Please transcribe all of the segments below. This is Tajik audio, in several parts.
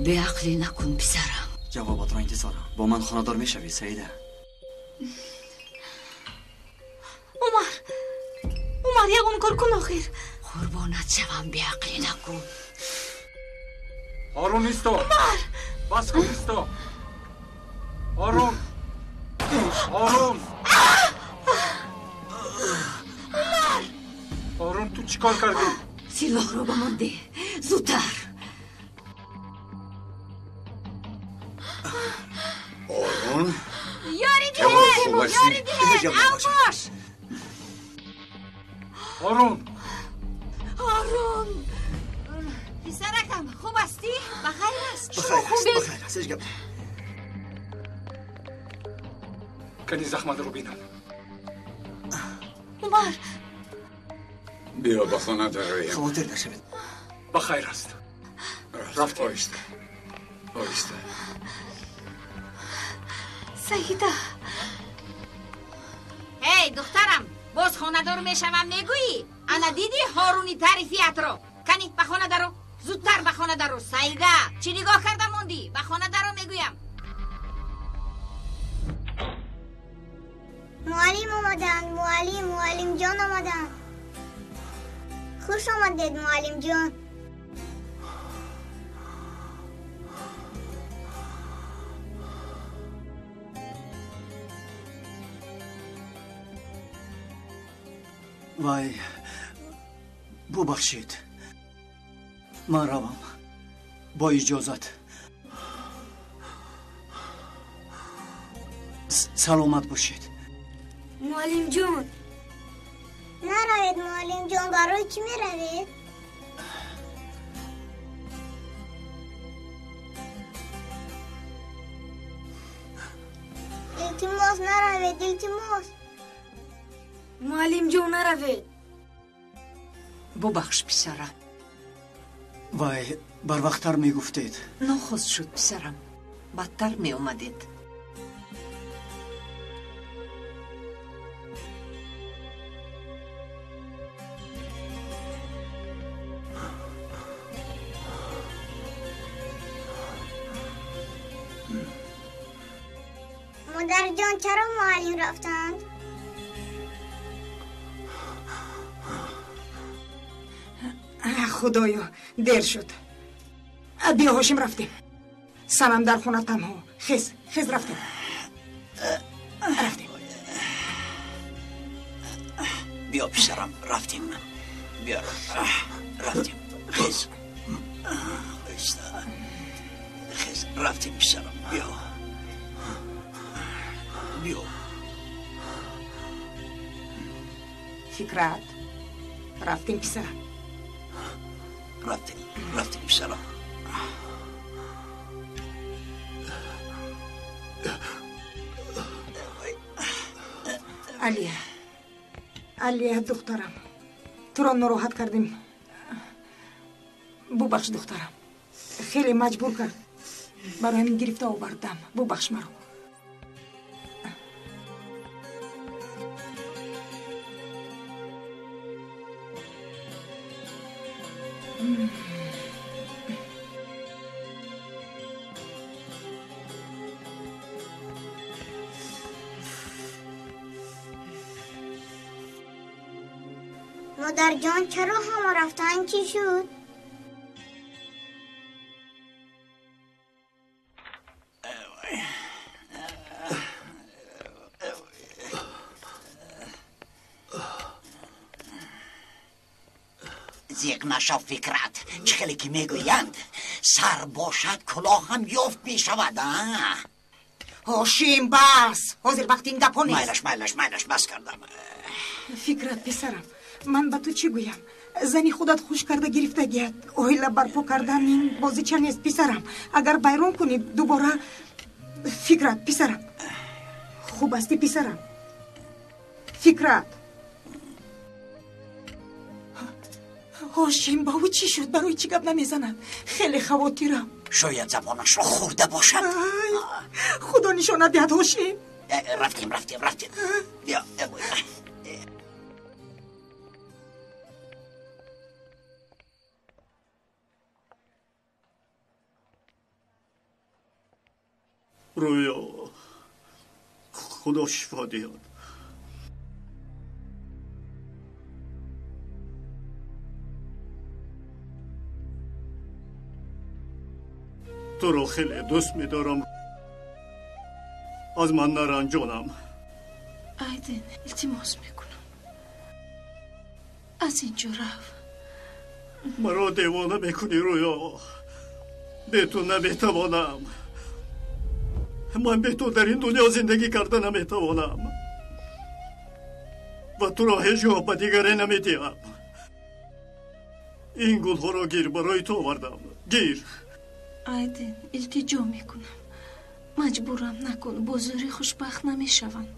Беақлӣ накун, писарам. Ҷавобатро интизорам. Бо ман хонадор мешавӣ, Саида? Умар, Умар, ягон кор кун охир. Қурбонат шавам, беақлӣ накун. Ҳорун, исто! Умар! Бас кун, исто! Ҳорун! Ҳорун! Умар! Ҳорун, ту чӣ кор кардӣ? Силоҳро ба ман деҳ, зудтар. Ҳорун! Ёрӣ диҳед! Ёрӣ диҳед! Авбош! Ҳорун! Ҳорун! Писаракам, хуб ҳастӣ? Ба хайр аст? Ба хайр аст, ҳеҷ гап. Кани захматро бинам. Умар! Биё ба хона дароем. Хавотир нашавед. Ба хайр аст. Рафт. Оҳиста, оҳиста. Саида! Эй, духтарам, боз хонадор мешавам мегӯӣ? Ана дидӣ Ҳоруни тарифиятро? Кани ба хона даро, зудтар ба хона даро. Саида, чӣ нигоҳ карда мондӣ? Ба хона даро мегӯям. Муаллим омаданд, муаллим, муаллимҷон омаданд. Хуш омадед, муаллимҷон. Вай, бубахшед, ман равам. Бо иҷозат. Саломат бошед. Муаллимҷон, наравед, муаллимҷон, барои чӣ меравед? Илтимос, наравед, илтимос. Муаллимҷон, наравед. Бубахш, писарам. Вай, барвақттар мегуфтед. Нохост шуд, писарам. Бадтар меомадед. Модарҷон, чаро муаллим рафтанд? Худоё, дер шуд. Биё, Ҳошим, рафтем. Санам дар хона танҳо. Хез, хез, рафтем, рафтем. Биё, писарам, рафтем. Биё, рафтем. Хез, хез, рафтем, писарам. Биё, биё. Фикрат, рафтем, писарам. Рафтем, рафтем, писарам. Алия, Алия, духтарам, туро нороҳат кардем. Бубахш, духтарам, хеле маҷбур кард. Барои ҳамин гирифта овардам. Бубахш маро. Модарҷон, чаро ҳама рафтанд? Чӣ шуд? Зиқ нашав, Фикрат. Чӣ хеле ки мегӯянд, сар бошад, кӯлоҳ ҳам ёфт мешавад. Ҳошим, бас, ҳозир вақти ин гапҳо нест. Майлаш, майлаш, майлаш, бас кардам. Фикрат, писарам, ман ба ту чӣ гӯям? Зани худат хуш карда гирифтагият. Оила барпо кардан ин бозича нест, писарам. Агар вайрон кунӣ дубора. Фикрат, писарам, хуб ҳастӣ, писарам? Фикрат! Ҳошим, ба ӯ чӣ шуд? Барои чӣ гап намезанад? Хеле хавотирам. Шояд забонашро хӯрда бошад. Худо нишона диҳад, Ҳошим. Рафтем, рафтем, рафтем. Биё. Рӯё, Худо шифо диҳад. Туро хеле дӯст медорам. Аз ман наранҷонам. Айдин, илтимос мекунам. Аз инҷо рав. Маро девона мекунӣ, Рӯё. Бе ту наметавонам. Ман бе ту дар ин дунё зиндагӣ карда наметавонам. Ва туро ҳеҷ гоҳ ба дигаре намедиҳам. Ин гулҳоро гир, барои ту овардам. Гир. Айдин, илтиҷо мекунам. Маҷбурам накун, бо зӯрӣ хушбахт намешаванд.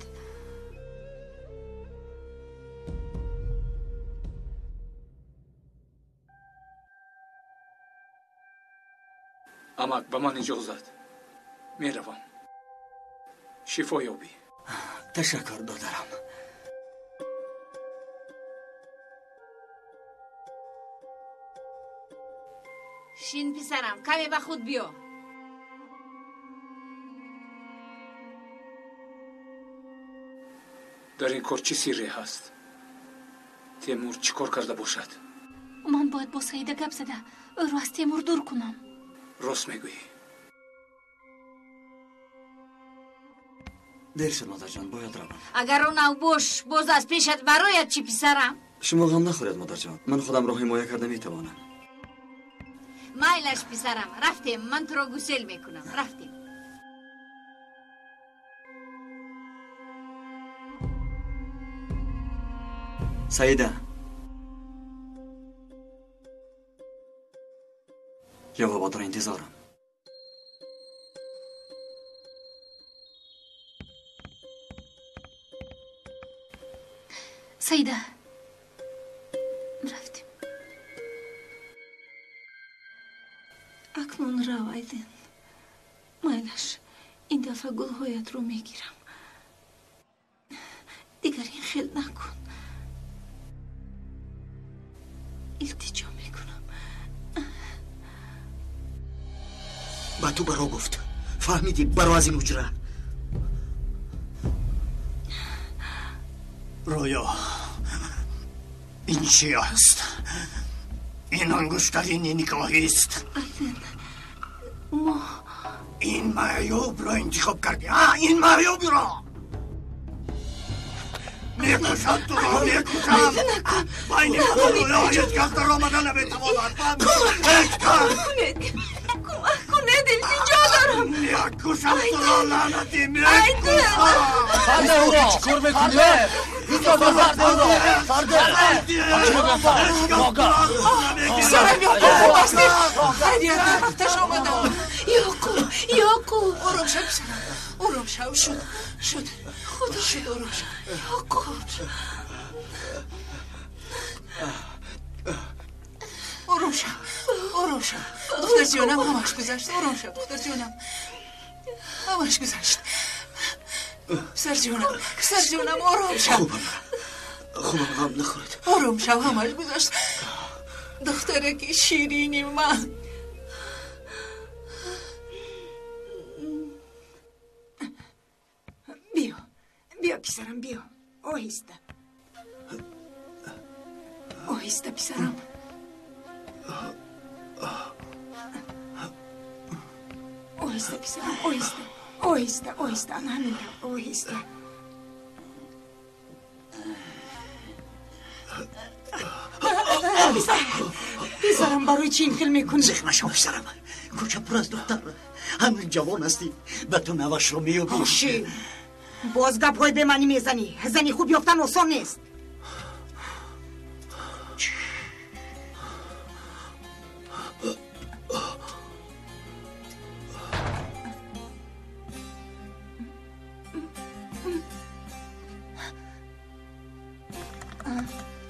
Амак, ба ман иҷозат. Меравам. Шифо ёбӣ. Ташаккур, додарам. Шин, писарам, каме ба худ биё. Дар ин кор чӣ сирре ҳаст? Темур чӣ кор карда бошад? Ман бояд бо Саида гап зада, ӯро аз Темур дур кунам. Рост мегӯӣ. Дер шуд, модарҷон, бояд равам. Агар он авбош боз аз пешат барояд чӣ, писарам? Шумо ғам нахӯред, модарҷон. Ман худамро ҳимоя карда метавонам. Майлаш, писарам, рафтем, ман туро гусел мекунам. Рафтем. Саида, ҷавоботро интизорам. Саида, рафтем. Акнун рав, Айдин. Майлаш, ин дафъа гулҳоятро мегирам. Дигар ин хел накун. Илтиҷо мекунам. Ба ту баро гуфт. Фаҳмидӣ, баро аз ин ҳуҷра. Рӯё, ин чӣ аст? Ин ангуштарини никоҳист. Айдин, мо ин маъюбро интихоб кардӣ. Ин маъюбро мекушам, туро мекушам. Байни ман ва Рӯё ҳеҷ кас даромада наметавонад. Ҳеҷ кас. Кӯмак кунед, илтиҷо дорам. Мекушам туро, лаънатӣ, мекушам. Фарде, ӯро чӣ кор мекунӣ? Писарам, Ёқуб, хуб ҳастӣ? Хайрият, дар вақташ омадам. Ёқуб, Ёқуб. Ором шав, писарам, ором шав. Шуд, шуд, Худо шуд, ором шав. Ёқуб. Ором шав, ором шав. Духтарҷонам, ҳамаш гузашт. Ором шав, духтарҷонам. Ҳамаш гузашт. Писарҷонам, писарҷонам, ором шав. Хубам, хубам, ғам нахӯред. Ором шав, ҳамаш гузашт. Духтараки ширини ман. Биё, биё, писарам, биё. Оҳиста. Оҳиста, писарам. Оҳиста, писарам, оҳиста. Оҳиста, оҳиста, ана ҳамин тавр, оҳиста. Писарам, писарам, барои чӣ ин хел мекунӣ? Зиқ нашав, писарам. Кӯча пур аз духтар. Ҳанӯз ҷавон ҳастӣ. Ба ту навашро меёбӣ. Ҳошим, боз гапҳои бемаънӣ мезанӣ. Зани хуб ёфтан осон нест.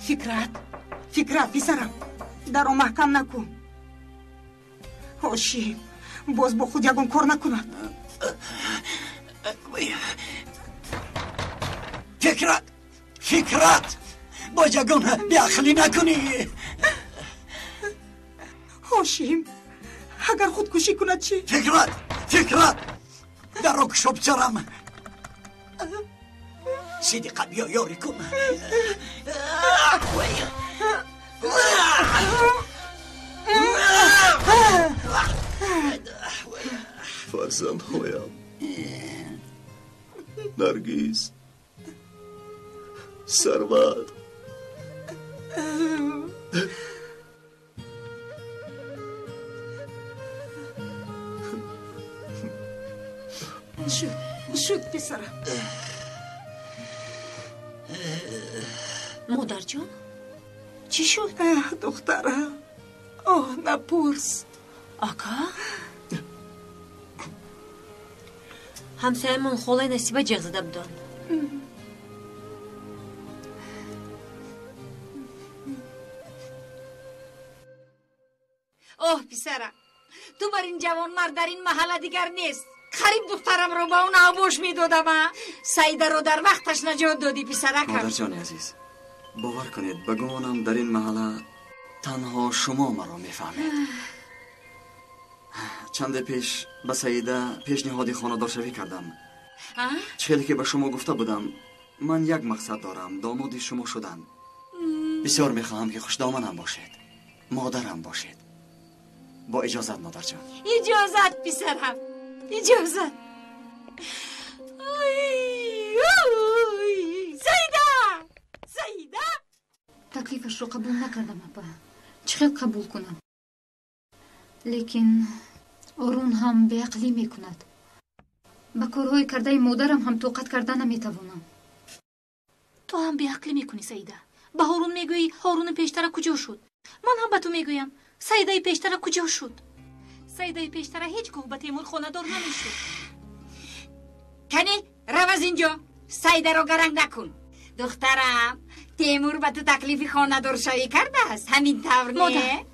Фикрат, Фикрат, писарам, даро маҳкам накун. Ҳошим, боз бо худ ягон кор накунад. Фикрат, Фикрат, боз ягон беақлӣ накунӣ. Ҳошим, агар худкушӣ кунад чӣ? Фикрат, Фикрат, Дарро кушо писарам. Сидиқа, биё ёрӣ кун. Фарзандҳоям, Наргиз, Сарват. Шуд, шуд, писарам. Модарҷон, чӣ шуд? Духтарам, оҳ, напурс. Ака, ҳамсоямон холаи Насиба ҷеғ зада буданд. Оҳ, писарам, ту бар ин ҷавонмард дар ин маҳалла дигар нест. Қариб духтарамро ба он авбош медодам. Саидаро дар вақташ наҷот додӣ, писаракам. Модарҷони азиз, бовар кунед, ба гумонам дар ин маҳалла танҳо шумо маро мефаҳмед. Чанде пеш ба Саида пешниҳоди хонадоршавӣ кардам. Чӣ хеле ки ба шумо гуфта будам, ман як мақсад дорам: домоди шумо шудан. Бисёр мехоҳам, ки хушдоманам бошед, модарам бошед. Бо иҷозат, модарҷон. Иҷозат, писарам, иҷозат. Саида, Саида. Таклифашро қабул накардам, апа. Чӣ хел қабул кунам? Лекин Орун ҳам беақлӣ мекунад. Ба корҳои кардаи модарам ҳам тоқат карда наметавонам. Ту ҳам беақлӣ мекунӣ, Саида. Ба Ҳорун мегӯӣ, Ҳоруни пештара куҷо шуд? Ман ҳам ба ту мегӯям, Саидаи пештара куҷо шуд? Саидаи пештара ҳеҷ гоҳ ба Темур хонадор намешуд. Кани, рав аз инҷо, Саидаро гаранг накун. Духтарам, Темур ба ту таклифи хонадоршавӣ кардааст, ҳамин тавр не? Модар,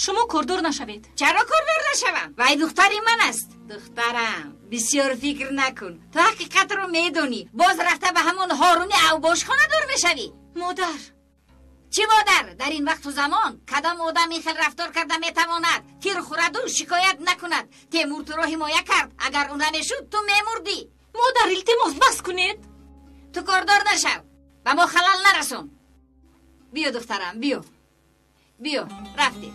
шумо кордор нашавед. Чаро кордор нашавам? Вай духтари ман аст. Духтарам, бисёр фикр накун, ту ҳақиқатро медонӣ. Боз рафта ба ҳамон Ҳоруни авбош хонадор мешавӣ. Модар. Чӣ модар? Дар ин вақту замон кадом одам ин хел рафтор карда метавонад? Тир хӯраду шикоят накунад. Темур туро ҳимоя кард. Агар ӯ намешуд, ту мемурдӣ. Модар, илтимос, бас кунед. Ту кордор нашав, ба мо халал нарасон. Биё, духтарам, биё, биё, рафтем.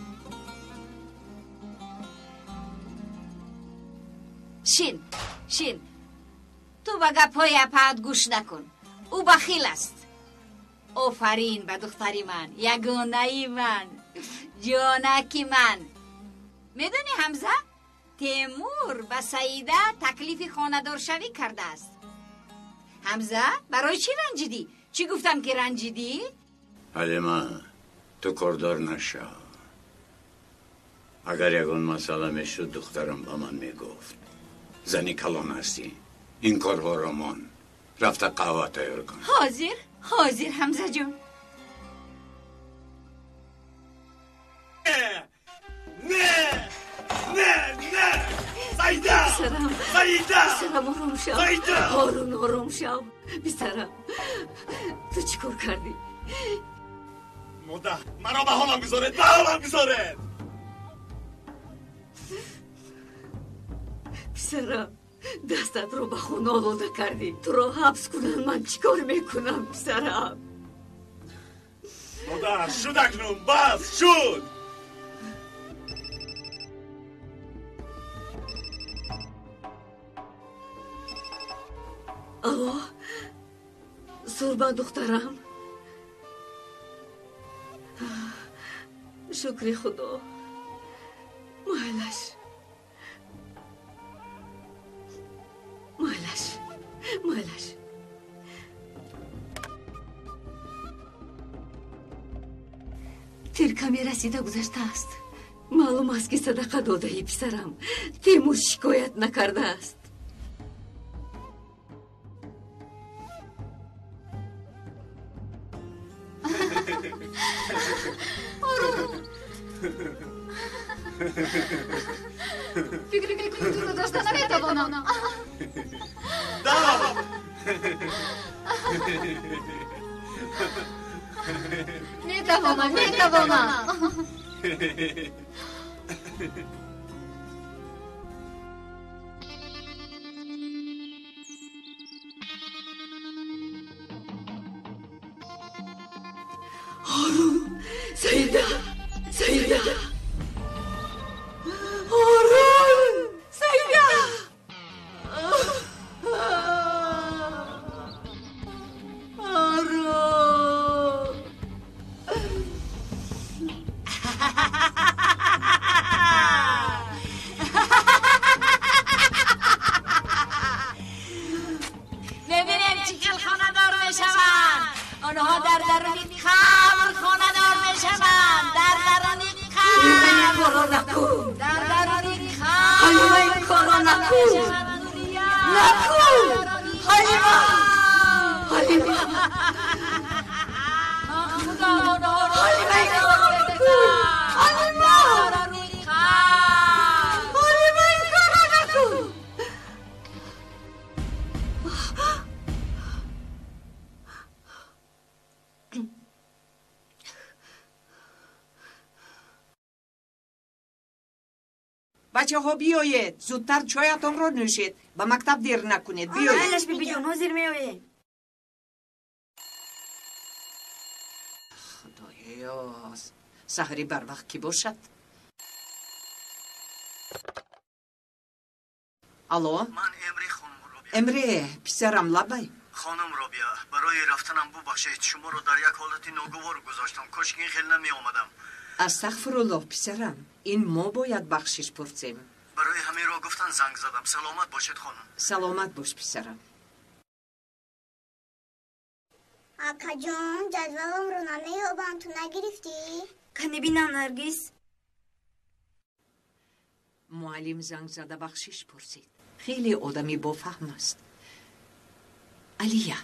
Шин, шин. Ту ба гапҳои апаат гӯш накун, ӯ бахил аст. Офарин ба духтари ман, ягонаи ман, ҷонаки ман. Медонӣ, Ҳамза, Темур ба Саида таклифи хонадоршавӣ кардааст. Ҳамза, барои чӣ ранҷидӣ? Чӣ гуфтам ки ранҷидӣ? Ҳалима, ту кордор нашав. Агар ягон масъала мешуд, духтарам ба ман мегуфт. Зани калон ҳастӣ, ин корҳоро мон. Рафта қаҳва тайёр кун. Ҳозир, ҳозир, Ҳамзаҷон. Не, не, не, Саида! Писарам, Саида! Писарам, ором шав. Саида! Ҳорун, ором шав. Писарам, ту чӣ кор кардӣ? Модар, маро ба ҳолам гузоред, ба ҳолам гузоред. Писарам, дастатро ба хун олуда кардӣ. Туро ҳабс кунанд, ман чӣ кор мекунам, писарам? Модар, шуд акнун, бас, шуд. Алло, Сурба, духтарам. Шукри Худо. Майлаш. Майлаш. Майлаш. Тир каме расида гузаштааст. Маълум аст, ки садақа додаи, писарам. Темур шикоят накардааст. Фикр мекунӣ, туро дошта наметавонам? Метавонам, метавонам. Накун! Ҳалима! Ҳалима! Ҳалима, ин корро накун! Ҳалима! Ҳалима, ин корро накун! Бачаҳо, биёед, зудтар чоятонро нӯшед, ба мактаб дер накунед. Биёед. Майлаш, бибиҷон, ҳозир меоем. Худоё, саҳари барвақт кӣ бошад? Алло? Ман Эмре, хонум Робия. Эмре, писарам, лабай. Хонум Робия, барои рафтанам бубахшед, шуморо дар як ҳолати ногувор гузоштам. Кошки ин хел намеомадам. Астағфируллоҳ, писарам, ин мо бояд бахшиш пурсем. Барои ҳаминро гуфтан занг задам. Саломат бошед, хонум. Саломат бош, писарам. Акаҷон, ҷадваламро намеёбам, ту нагирифтӣ? Кани бинам, Наргиз. Муаллим занг зада бахшиш пурсид. Хеле одами бофаҳм аст. Алия,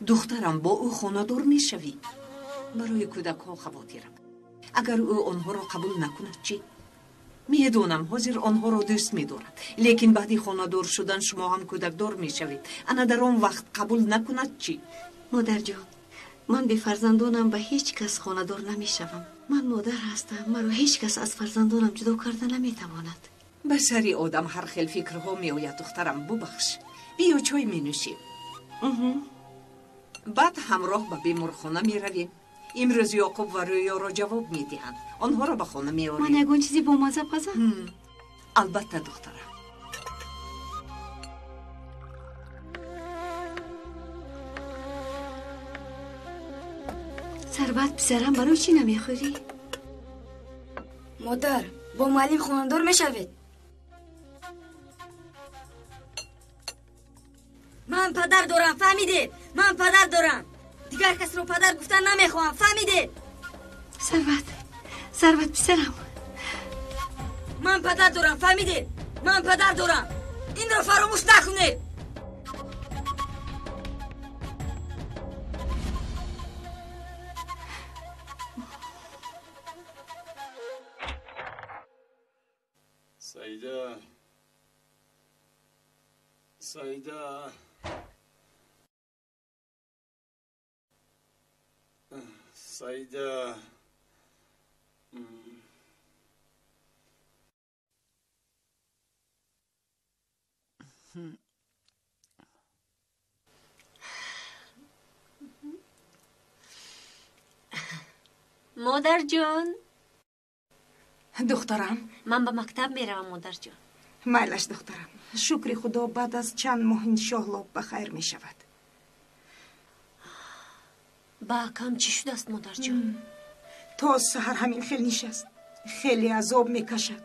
духтарам, бо ӯ хонадор мешавӣ? Барои кӯдакҳо хавотирам. Агар ӯ онҳоро қабул накунад чӣ? Медонам, ҳозир онҳоро дӯст медорад, лекин баъди хонадор шудан шумо ҳам кӯдакдор мешавед. Ана дар он вақт қабул накунад чӣ? Модарҷон, ман бефарзандонам ба ҳеҷ кас хонадор намешавам. Ман модар ҳастам, маро ҳеҷ кас аз фарзандонам ҷудо карда наметавонад. Ба сари одам ҳар хел фикрҳо меояд, духтарам, бубахш. Биё, чой менӯшем, баъд ҳамроҳ ба беморхона меравем. Имрӯз Ёқуб ва Рӯёро ҷавоб медиҳанд, онҳоро ба хона меорем. Ман ягон чизи бомазза пазам? Албатта, духтарам. Сарват, писарам, барои чӣ намехӯрӣ? Модар, бо муаллим хонадор мешавед? Ман падар дорам, фаҳмидед? Ман падар дорам. Дигар касро падар гуфтан намехоҳам, фаҳмидед? Сарват, Сарват, писарам. Ман падар дорам, фаҳмидед? Ман падар дорам. Инро фаромӯш накунед. Саида, Саида, Саида. Модарҷон. Духтарам. Ман ба мактаб меравам, модарҷон. Майлаш, духтарам. Шукри Худо, баъд аз чанд моҳ иншоалло ба хайр мешавад. Ба акам чӣ шудааст, модарҷон? То саҳар ҳамин хел нишаст. Хеле азоб мекашад.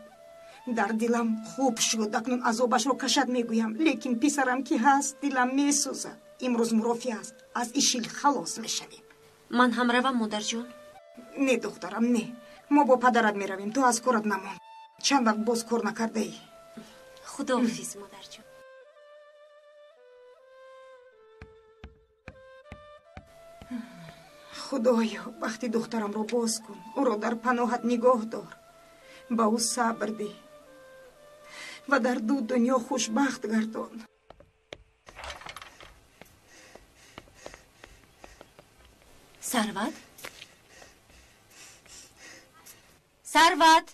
Дар дилам хуб шуд, акнун азобашро кашад мегӯям, лекин писарам ки ҳаст, дилам месӯзад. Имрӯз мурофиа аст, аз ишил халос мешавем. Ман ҳам равам, модарҷон? Не, духтарам, не. Мо бо падарат меравем, ту аз корат намон. Чанд вақт боз кор накардаӣ. Худоҳофиз, модарҷон. Худоё, бахти духтарамро боз кун, ӯро дар паноҳат нигоҳ дор, ба ӯ сабр деҳ ва дар ду дунё хушбахт гардон. Сарват? Сарват!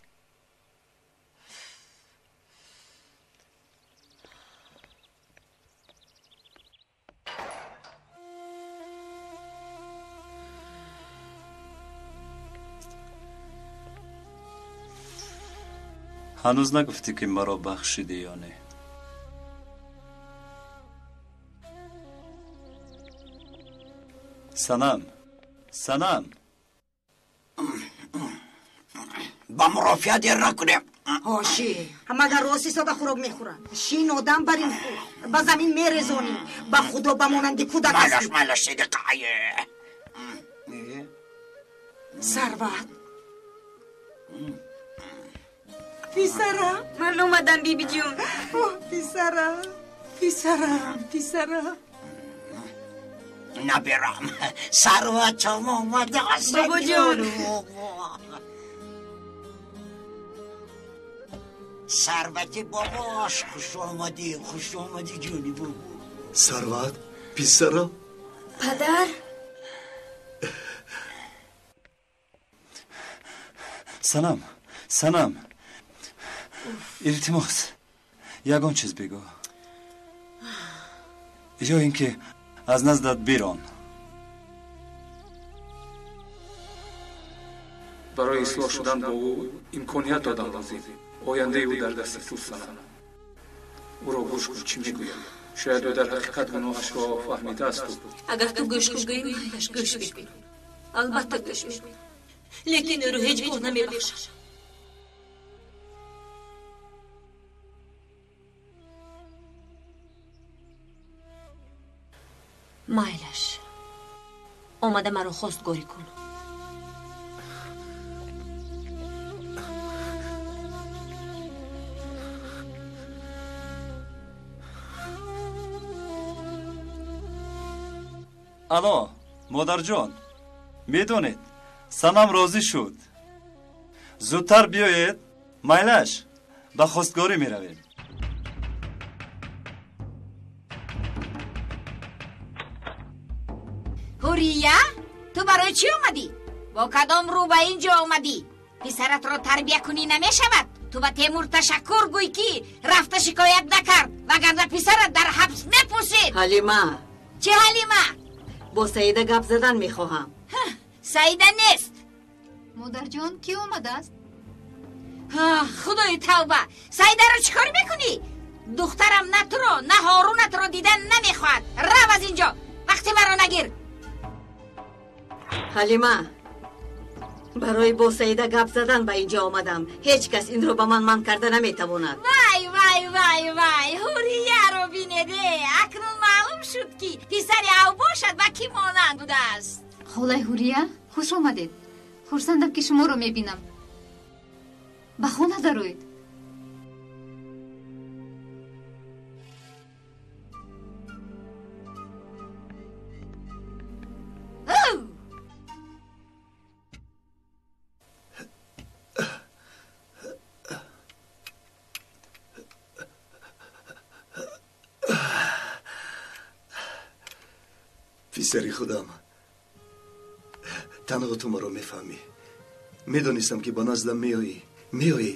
Ҳанӯз нагуфтӣ, ки маро бахшидӣ ё не? Санам, Санам. Ба мурофиа дер накунем. Ҳоши, магар рост истода хӯрок мехӯранд? Шин одам бар ин худ ба замин мерезонӣ. Ба Худо, ба монанди кӯдак Майлаш, ҳастӣ. майлаш, сидиқае. Сарват, писарам. Ман омадам, бибиҷон. Писарам, Писарам, писарам. Набирам. Сарватам омадааст. Бобоҷон. Сарвати бобош, хуш омадӣ, хуш омадӣ ҷони бобо. Сарват, писарам. Падар. Санам, Санам. Илтимос, ягон чиз бигӯ. Ё ин ки аз наздат бирон. Барои ислоҳ шудан бо ӯ имконият додам лозим. Ояндаи ӯ дар дасти ту, Санам. Ӯро гӯш кун, чӣ мегӯяд. Шояд ӯ дар ҳақиқат гуноҳашро фаҳмидаасту. Агар ту гӯш кун гӯӣ, майлаш гӯш мекунам. Албатта гӯш мекунам. Лекин ӯро ҳеҷ гоҳ намебахшам. Майлаш, омада маро хостгорӣ кун. Алло, модарҷон, медонед, Санам розӣ шуд. Зудтар биёед, майлаш, ба хостгорӣ меравем. Ҳурия, ту барои чӣ омадӣ? Бо кадом рӯ ба ин ҷо омадӣ? Писаратро тарбия кунӣ намешавад? Ту ба Темур ташаккур гӯй, ки рафта шикоят накард, вагарна писарат дар ҳабс мепусид. Ҳалима. Чӣ Ҳалима? Бо Саида гап задан мехоҳам. Саида нест. Модарҷон, кӣ омадааст? Худои тавба, Саидаро чӣ кор мекунӣ? Духтарам на туро, на Ҳорунатро дидан намехоҳад. Рав аз ин ҷо, вақти маро нагир. Ҳалима, барои бо Саида гап задан ба ин ҷо омадам. Ҳеҷ кас инро ба ман манъ карда наметавонад. Вай, вай, вай, вай, Ҳурияро бинеде. Акнун маълум шуд, ки писари ав бошад ба кӣ монанд будааст. Холаи Ҳурия, хуш омадед. Хурсандам, ки шуморо мебинам. Ба хона дароед. Писари худам, танҳо ту маро мефаҳмӣ. Медонистам, ки ба наздам меоӣ, меоӣ,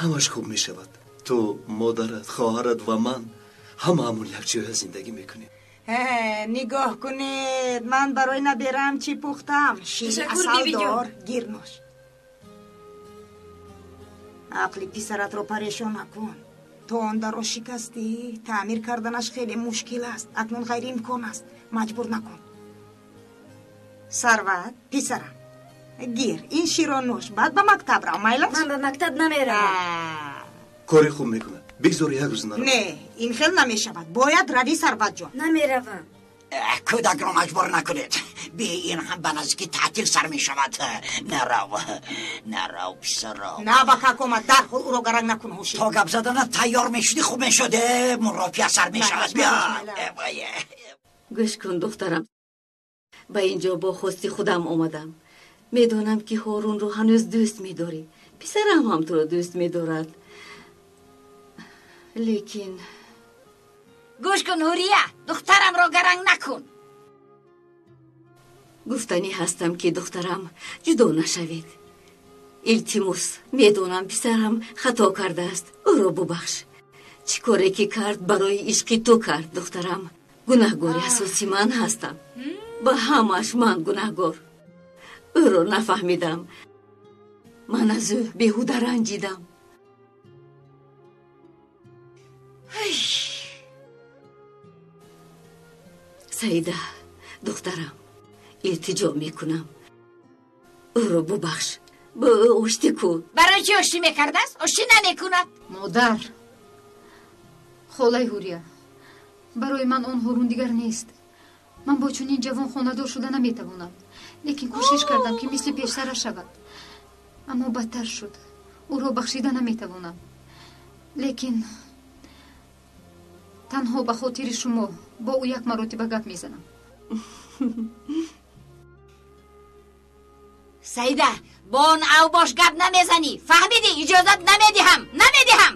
ҳамаш хуб мешавад. Ту, модарат, хоҳарат ва ман ҳамаамон якҷоя зиндагӣ мекунем. Нигоҳ кунед, ман барои наберам чӣ пухтам. Шири асалдор, гирнош. Ақли писаратро парешон накун. То он даро шикастӣ, таъмир карданаш хеле мушкил аст. Акнун ғайриимкон аст. Маҷбур накун. Сарват, писарам, гир ин широ нӯш, баъд ба мактаб рав, майлаш? Ман ба мактаб намеравам. Кори хуб мекунад. Бигзор як рӯз наравад. Не, ин хел намешавад. Бояд равӣ, Сарватҷон. Намеравам. Кӯдакро маҷбур накунед. Бе ин ҳам ба наздики таътил сар мешавад. Нарав, нарав, писарам. На, ба как омад, дарҳол ӯро гаранг накун, ҳуши. То гап заданат тайёр мешудӣ, хуб мешуд. Мурофиа сар мешавад. Биё. Гӯш кун, духтарам. Ба ин ҷо бо хости худам омадам. Медонам, ки Ҳорунро ҳанӯз дӯст медорӣ. Писарам ҳам туро дӯст медорад. Лекин гӯш кун, Ҳурия, духтарамро гаранг накун. Гуфтанӣ ҳастам, ки духтарам, ҷудо нашавед. Илтимос, медонам писарам хато кардааст. Ӯро бубахш. Чӣ коре ки кард, барои ишқи ту кард, духтарам. Гунаҳгори асоси ман ҳастам. Ба ҳамаш ман гунаҳгор. Ӯро нафаҳмидам. Ман аз ӯ беҳуда ранҷидам. Саида, духтарам, илтиҷо мекунам. Ӯро бубахш. Бо ӯ оштӣ кун. Барои чӣ оштӣ мекардааст? Оштӣ намекунад. Модар, холаи Ҳурия, барои ман он Ҳорун дигар нест. Ман бо чунин ҷавон хонадор шуда наметавонам. Лекин кӯшиш кардам, ки мисли пештара шавад. Аммо бадтар шуд. Ӯро бахшида наметавонам. Лекин Танҳо ба хотири шумо бо ӯ як маротиба гап мезанам. Саида, бо он авбош гап намезанӣ. Фаҳмидӣ? Иҷозат намедиҳам, намедиҳам.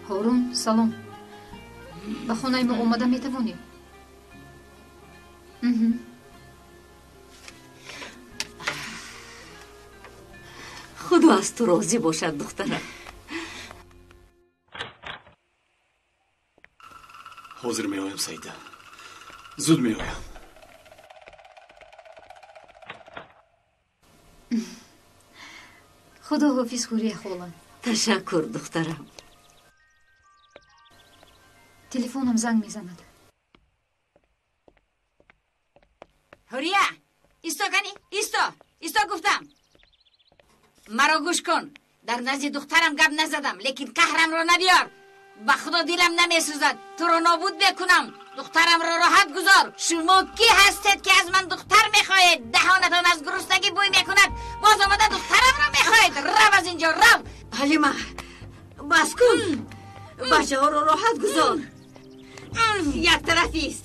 Ҳорун, салом. Ба хонаи мо омада метавонӣ? Худо аз ту розӣ бошад, духтарам. Ҳозир меоям, Саида. Зуд меоям. Худо ҳофиз, Ҳурия хола. Ташаккур, духтарам. Телефонам занг мезанад. Ҳурия, исто кани, исто, исто гуфтам. Маро гӯш кун. Дар назди духтарам гап назадам, лекин қаҳрамро набиёр. Ба худо дилам намесӯзад. Туро нобуд мекунам. Духтарамро роҳат гузор. Шумо кӣ ҳастед, ки аз ман духтар мехоҳед? Даҳонатон аз гуруснагӣ бӯй мекунад. Боз омада духтарамро мехоҳед. Рав аз инҷо, рав. Ҳалима, бас кун. Бачаҳоро роҳат гузор. Як тарафист.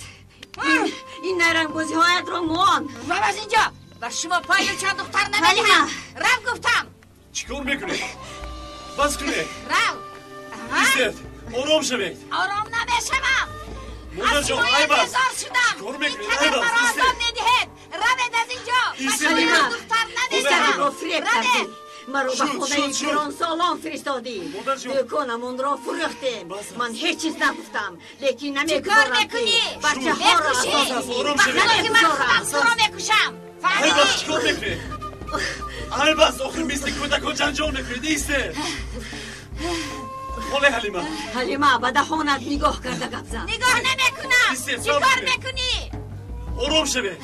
Ин найрангбозиҳоятро мон. Рав аз инҷо. Ба шумо пою чанд духтар намедиҳам. Рав гуфтам. Чӣ кор мекунед? Бас кунед. Рав. Истед, ором шавед. Ором намешавам. Модарҷон, айб аст. Шудам. Чӣ кор мекунед? Ин қадар Айб маро аст. азоб медиҳед. Равед аз инҷо. Ба Истед. шумо духтар намедиҳам. Писарамро фиреб кардӣ. Равед. Маро ба Шуд, хонаи шуд, шуд. пиронсолон фиристодӣ. Модарҷон. Дӯконамонро фурӯхтем. Ман ҳеҷ чиз нагуфтам, лекин Чӣ кор намегузорам, ки мекунӣ? бачаҳоро Мекушӣ. азоб Бас аст, ором Ба шавед. худо ки ман худам Намегузорам. туро мекушам. Айб аст, Фаҳмидӣ? чӣ кор мекунед? Айб аст, охир мисли кӯдакон ҷанҷол мекунед. Истед. Холе Ҳалима. Ҳалима, ба даҳонат нигоҳ карда гап зан. Нигоҳ намекунам. Истед, Чӣ сабр кор кунед. мекунӣ? Ором шавед.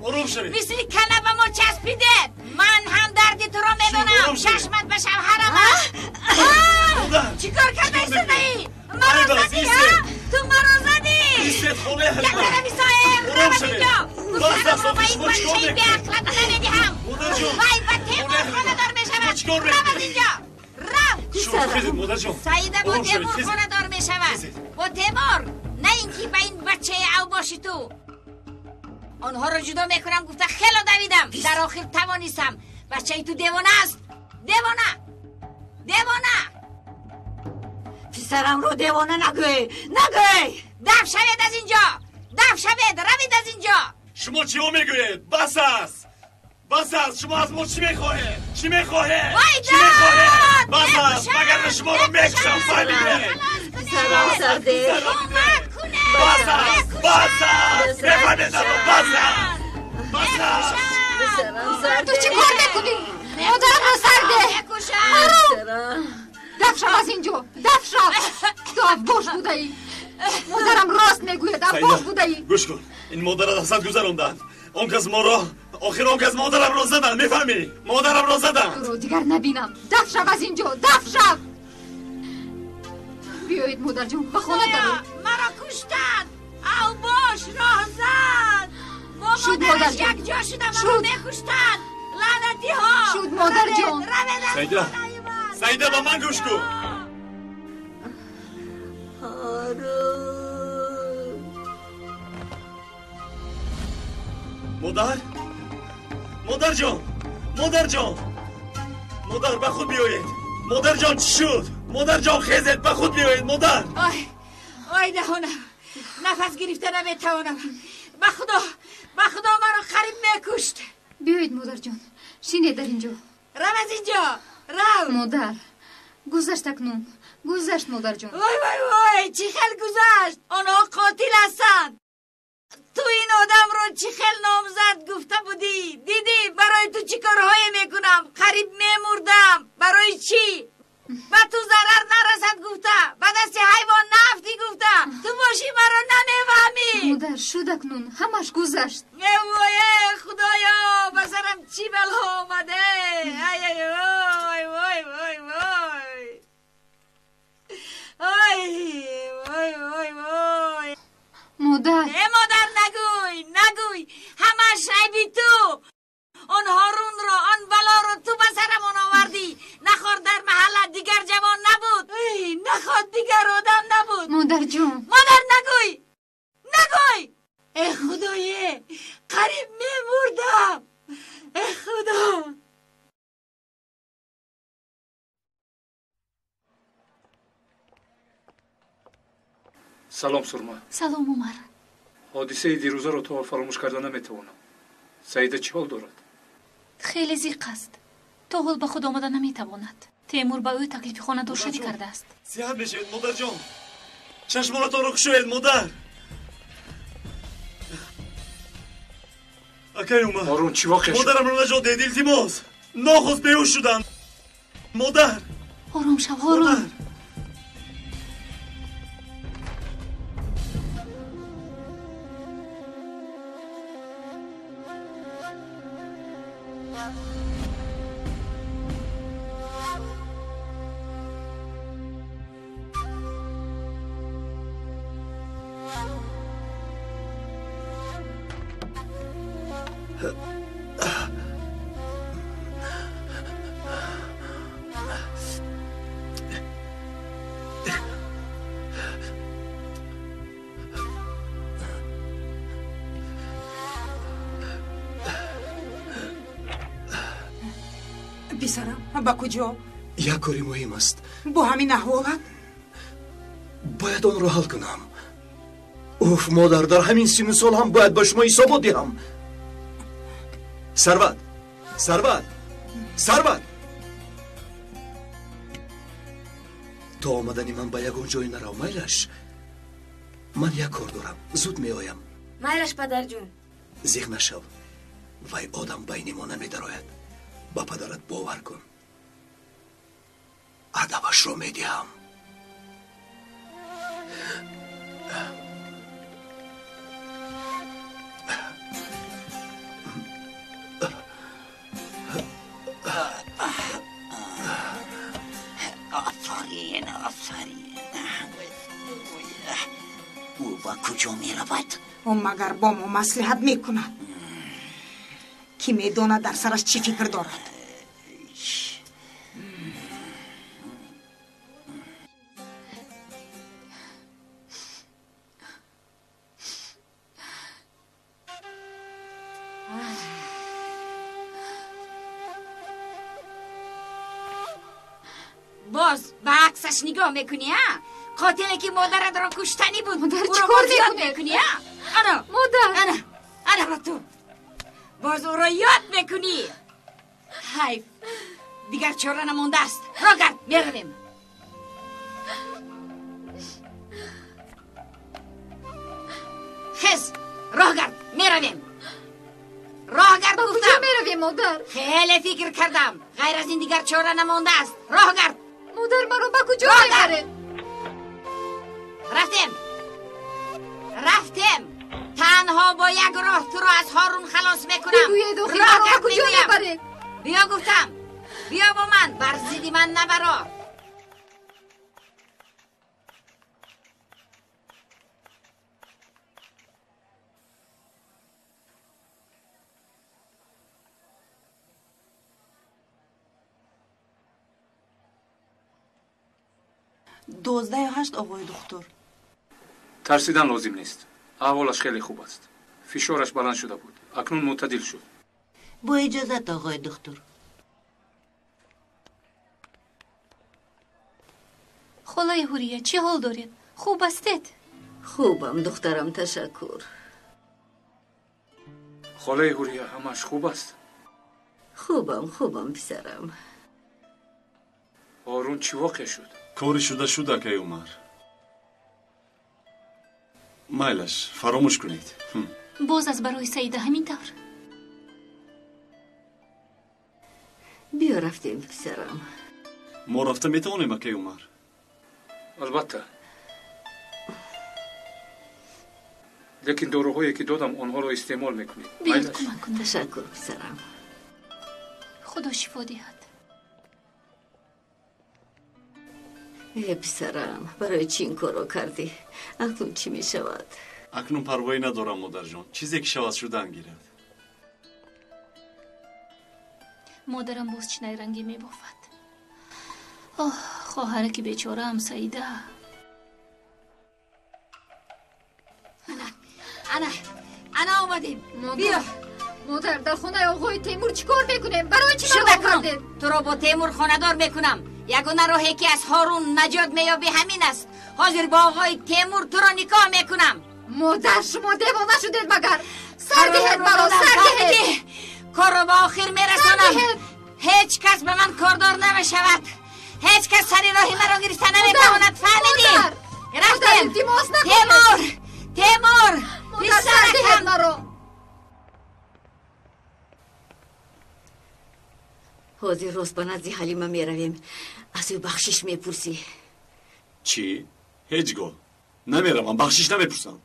Ором шавед. Мисли кала ба мо часпидед. Ман ҳам дарди туро медонам. Ором шавед. Чашмат ба шавҳарам аст. Модар, Чӣ кор карда чӣ кор истодаӣ? мекунед? Маро Айб аст, задӣ, истед. ҳа? Ту маро задӣ. Истед, холе Як Ҳалима. тарафи соҳир, Ором рав аз шавед. инҷо. Бас аст, Духтарамро охир ба ин шумо чӣ кор бачаи мекунед? беақлат намедиҳам. Модарҷон. Вай ба Темур Холе Ҳалима. хонадор мешавад. Шумо чӣ кор Рав аз мекунед? инҷо. Рав. Шуд, хезед, модарҷон. Саида бо Ором шавед, Темур хезед. хонадор мешавад. Хезед. Бо Темур, на ин ки ба ин бачаи авбоши ту. Онҳоро ҷудо мекунам гуфта хело давидам. Дар охир тавонистам. Бачаи ту девона аст. Девона. Девона. Писарамро девона нагӯй, нагӯй. Даф шавед аз инҷо. Даф шавед, равед аз инҷо. Шумо чиҳо мегӯед? Бас аст. Бас аст. Шумо аз мо чӣ мехоҳед? Чӣ мехоҳед? Вай Чӣ мехоҳед? дод! Бас аст. Мекушам! Вагарна шуморо мекушам. Фаҳмидед? Писарам сарде. Кӯмак кунед! Бас аст. Бас аст. Мефаҳмед наро. Бас аст. Бас аст. Писарам Ту сарде. чӣ кор мекунӣ? Модарамро сарде. Мекушам! Писарам. Даф шав аз инҷо. Даф шав. Ту авбош будаӣ. Модарам рост мегӯяд, авбош будаӣ. Гӯш кун. Ин модарат аз ҳад гузаронданд. Он кас моро охир он кас модарамро заданд. Мефаҳмӣ? Модарамро заданд. Туро дигар набинам. Даф шав аз инҷо. Даф шав. Биёед, модарҷон, ба хона дароед. Маро куштанд! Авбош роҳзан! Бо Шуд, модараш модарҷон. якҷо шуда маро Шуд. мекуштанд! Лаънатиҳо! Шуд, модарҷон. Равед, равед аз Саида. хонаи ман! Саида, ба ман гӯш кун. Ҳорун. Модар? Модарҷон! Модарҷон! Модар, ба худ биёед. Модарҷон, чӣ шуд? Модарҷон, хезед, ба худ биёед, модар. Ой, ой даҳонам! Нафас гирифта наметавонам. Ба худо, ба худо маро қариб мекушт. Биёед, модарҷон, шинед дар инҷо. Рав аз инҷо! Рав! Модар, гузашт акнун. Гузашт, модарҷон. Вой, вой, вой, чӣ хел гузашт? Онҳо қотил ҳастанд. Ту ин одамро чӣ хел номзад гуфта будӣ? Дидӣ, барои ту чӣ корҳое мекунам? Қариб мемурдам. Барои чӣ? Ба ту зарар нарасад гуфта, ба дасти ҳайвон нафтӣ гуфта. Ту бошӣ маро намефаҳмӣ. Модар, шуд акнун. Ҳамаш гузашт. Э вой, э худоё, ба сарам чӣ бало омаде? Ай, ай, вой, вой, вой, вой. Ой, вой, вой, вой. Модар. Э модар. Салом Сурма. Салом Умар. Ҳодисаи дирӯзаро то ҳол фаромӯш карда наметавонам. Саида чӣ ҳол дорад? Хеле зиқ аст. То ҳол ба худ омада наметавонад. Темур ба ӯ таклифи хонадоршавӣ кардааст. Сиҳат мешавед, модарҷон. Чашмонатонро кушоед, модар. Акай Умар. Ҳорун, чӣ воқеа шуд? Модарамро наҷот диҳед, илтимос. Нохост беҳуш шудам. Модар. Ором шав, Ҳорун. Писарам, ба куҷо? Як кори муҳим аст. Бо ҳамин аҳволат? Бояд онро ҳал кунам. Уф, модар, дар ҳамин сину сол ҳам бояд ба шумо ҳисобот диҳам. Сарват, Сарват, Сарват! То омадани ман ба ягон ҷое нарав, майлаш? Ман як кор дорам, зуд меоям. Майлаш, падарҷон. Зиқ нашав, вай одам байни мо намедарояд. Ба падарат бовар кун. Адабашро медиҳам. Офарин, офарин. Ӯ ба куҷо меравад? Ӯ магар бо мо маслиҳат мекунад? Ки медонад дар сараш чӣ фикр дорад? Боз ба аксаш нигоҳ мекунӣ, а? Қотиле ки модаратро куштанӣ буд, модар, чӣ ӯро кор боз ёд мекунед? мекунӣ, а? Ана, модар, ана, ана ба ту. Боз ӯро ёд мекунӣ. Ҳайф, дигар чора намондааст. Роҳ гард, меравем. Хез, роҳ гард, меравем. Роҳ гард ба куҷо гуфтам. меравем, модар? Хеле фикр кардам. Ғайр аз ин дигар чора намондааст. Роҳ гард. Модар, маро ба куҷо Роҳ гард. мебаред? Рафтем. Рафтем. Танҳо бо як роҳ туро аз Ҳорун халос мекунам. Бигӯед, охир, Роҳ маро ба гард куҷо мегӯям. мебаред? Биё гуфтам. Биё бо ман, бар зидди ман набаро. 12:08 оғои духтур. Тарсидан лозим нест. Аҳволаш хеле хуб аст. Фишораш баланд шуда буд. Акнун мӯътадил шуд. Бо иҷозат, оғои духтур. Холаи Ҳурия, чӣ ҳол доред? Хуб ҳастед? Хубам, духтарам, ташаккур. Холаи Ҳурия, ҳамааш хуб аст? Хубам, хубам, писарам. Ҳорун, чӣ воқеа шуд? Кори шуда шуд, акай Умар. Майлаш, фаромӯш кунед. Боз аз барои Саида ҳамин тавр. Биё рафтем, писарам. Мо рафта метавонем, акай Умар? Албатта. Лекин доруҳое ки додам, онҳоро истеъмол мекунед. Биёед Майлаш? кӯмак кунем. Ташаккур, писарам. Худо шифо диҳад. Э, писарам, барои чӣ ин корро кардӣ? Акнун чӣ мешавад? Акнун парвоӣ надорам, модарҷон. Чизе ки шавад шудан гирад. Модарам боз чӣ найрангӣ мебофад. Оҳ, хоҳараки бечораам Саида. Ана, ана омадем. Модар, Биё. модар, дар хонаи оғои Темур чӣ кор мекунем? Барои чӣ маро Шуда кун. овардед? Туро бо Темур хонадор мекунам. Ягона роҳе ки аз Ҳорун наҷот меёбӣ ҳамин аст. Ҳозир бо оғои Темур туро никоҳ мекунам. Модар, шумо девона шудед магар? Сар диҳед маро, сар диҳед. Корро ба охир мерасонам. Ҳеҷ кас ба ман кордор намешавад. Ҳеҷ кас сари роҳи маро гирифта наметавонад. Фаҳмидӣ? Рафтем. Темур, Темур, писаракам. Ҳозир рост ба назди Ҳалима меравем. Аз ӯ бахшиш мепурсӣ. Чӣ? Ҳеҷ гоҳ намеравам, бахшиш намепурсам.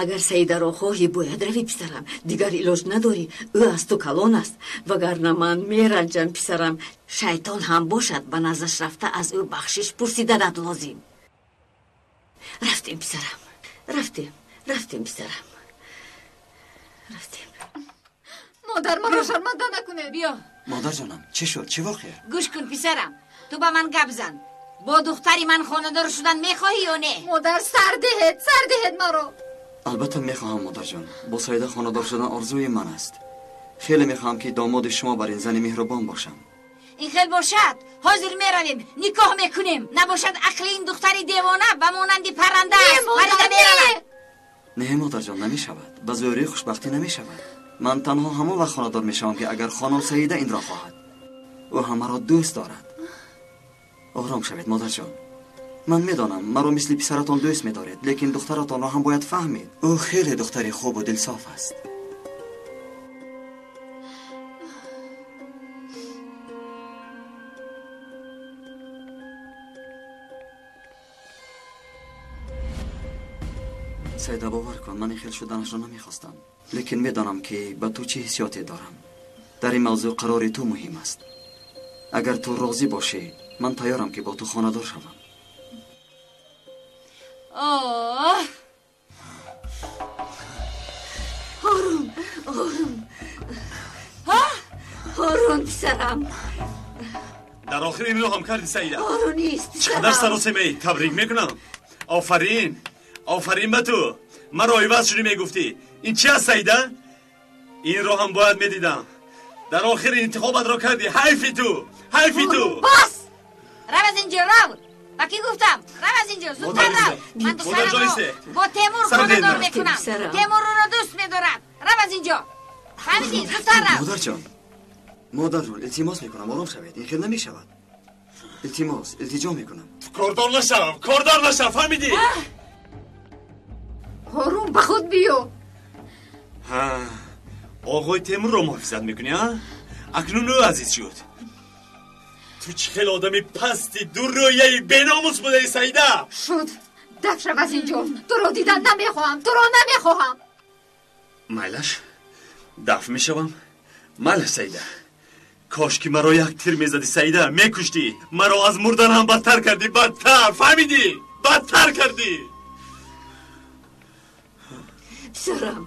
Агар Саидаро хоҳӣ, бояд равӣ, писарам. Дигар илоҷ надорӣ. Ӯ аз ту калон аст. Вагарна ман меранҷам, писарам. Шайтон ҳам бошад, ба наздаш рафта аз ӯ бахшиш пурсиданат лозим. Рафтем, писарам. Рафтем, рафтем, писарам. Рафтем. Модар, маро шарманда накунед. Биё. Модарҷонам, чӣ шуд? Чӣ воқеа? Гӯш кун, писарам. Ту ба ман гап зан. Бо духтари ман хонадор шудан мехоҳӣ ё не? Модар, сар диҳед, сар диҳед маро. Албатта мехоҳам, модарҷон. Бо Саида хонадор шудан орзуи ман аст. Хеле мехоҳам ки домоди шумо бар ин зани меҳрубон бошам. Ин хел бошад, ҳозир меравем, никоҳ мекунем. Набошад, ақли ин духтари девона ба монанди парранда аст, парида меравад. Не, модарҷон, намешавад. Ба зӯрӣ хушбахтӣ намешавад. Ман танҳо ҳамон вақт хонадор мешавам ки агар хонум Саида инро хоҳад. Ӯ ҳамаро дӯст дорад. Ором шавед, модарҷон. Ман медонам, маро мисли писаратон дӯст медоред, лекин духтаратонро ҳам бояд фаҳмед. Ӯ хеле духтари хубу дилсоф аст. Саида, бовар кун, ман ин хел шуданашро намехостам, лекин медонам ки ба ту чӣ ҳиссиёте дорам. Дар ин мавзӯъ қарори ту муҳим аст. Агар ту розӣ бошӣ, ман тайёрам ки бо ту хонадор шавам. Оҳ! Ҳорун, Ҳорун. Ҳорун, писарам. Дар охир инро ҳам кардӣ, Саида. Ҳорун нест, писарам. Чӣ қадар саросемаӣ. Табрик мекунам. Офарин, офарин ба ту. Маро иваз шудӣ мегуфтӣ. Ин чи аст, Саида? Инро ҳам бояд медидам. Дар охир интихобатро кардӣ. Ҳайфи ту, ҳайфи ту. Бас! Рав аз инҷо, рав! Ба кӣ гуфтам? Рав аз инҷо, зудтар рав! Ман духтарамро бо Темур хонадор мекунам. Темур ӯро дӯст медорад. Рав аз инҷо. Фаҳмидӣ? Зудтар рав. Модарҷон, модарҷон, илтимос мекунам, ором шавед. Ин хел намешавад. Илтимос, илтиҷо мекунам. Кордор нашав, кордор нашав, фаҳмидӣ? Ҳорун, ба худ биё. Ҳа, оғои Темурро муҳофизат мекунӣ, а? Акнун ӯ азиз шуд. Ту чӣ хел одами пасти дуррӯяи беномус будаи, Саида? Шуд, даф шав аз инҷо. Туро дидан намехоҳам, туро намехоҳам. Майлаш, даф мешавам. Майлаш, Саида. Кош ки маро як тир мезадӣ, Саида, мекуштӣ. Маро аз мурдан ҳам бадтар кардӣ, бадтар, фаҳмидӣ? Бадтар кардӣ. Писарам,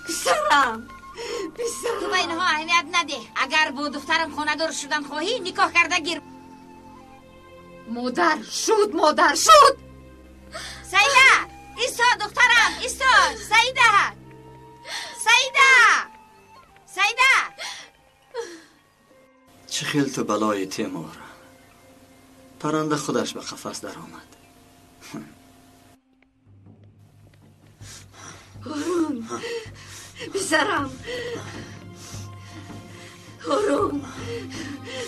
писарам, писарам. Ту ба инҳо аҳамият надеҳ. Агар бо духтарам хонадор шудан хоҳӣ, никоҳ карда гир. Модар, шуд, модар, шуд. Саида, исто, духтарам, исто, Саида. Саида, Саида. Чӣ хел ту балои Темур. Парранда худаш ба қафас даромад. Ҳорун, писарам. Ҳорун,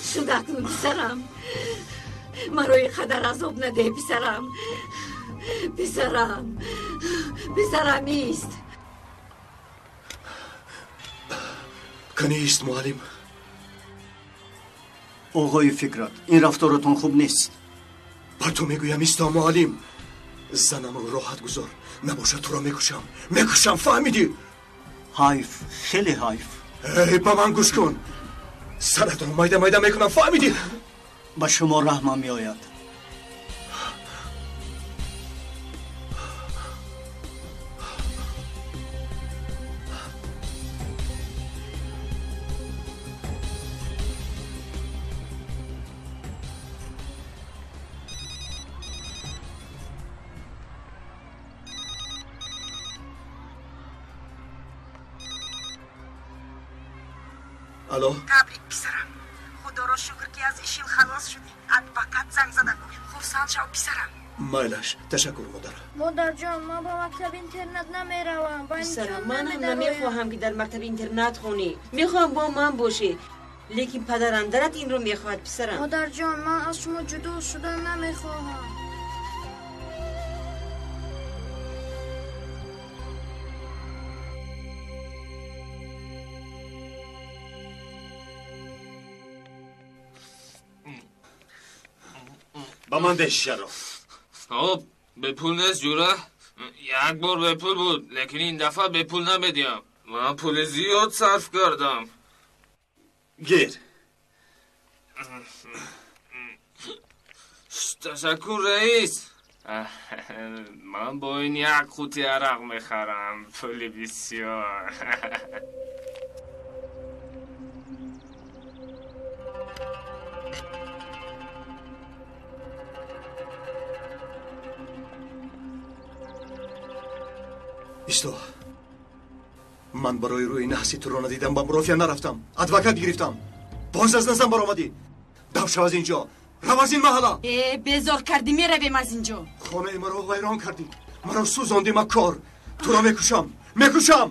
шуд акнун, писарам. Маро ин қадар азоб надеҳ, писарам. Писарам, писарам, ист. Кани ист, муаллим. Оғои Фикрат, ин рафторатон хуб нест. Бар ту мегӯям, исто, муаллим. Занамро роҳат гузор, набошад туро мекушам. Мекушам, фаҳмидӣ? Ҳайф, хеле ҳайф. Эй, ба ман гӯш кун. Саратро майда майда мекунам, фаҳмидӣ? Ба шумо раҳмам меояд. Алло? Табрик, писарам. Худоро шукр ки аз ишин халос шудӣ. Адвокат занг зада гуфт. Хурсанд шав, писарам. Майлаш, ташаккур, модар. Модарҷон, ман ба мактаби интернат намеравам. Писарам, ман ҳам намехоҳам, ки дар мактаби интернат хонӣ. Мехоҳам бо ман бошӣ. Лекин падарам дарат инро мехоҳад, писарам. Модарҷон, ман аз шумо ҷудо шудан намехоҳам. Ба ман деҳ шишаро. Хоб, бепул нест, ҷура. Як бор бепул буд, лекин ин дафъа бепул намедиҳам. Ман пули зиёд сарф кардам. Гир. Ташаккур, раис. Ман бо ин як қути арақ мехарам. Пули бисёр. Исто. Ман барои рӯи наҳси туро надидам ба мурофиа нарафтам. Адвокат гирифтам. Боз аз назам баромадӣ. Дав шав аз инҷо. Рав аз ин маҳалла. Э, безор кардӣ, меравем аз инҷо. Хонаи маро вайрон кардӣ. Маро сӯзондӣ, маккор. Туро мекушам. Мекушам.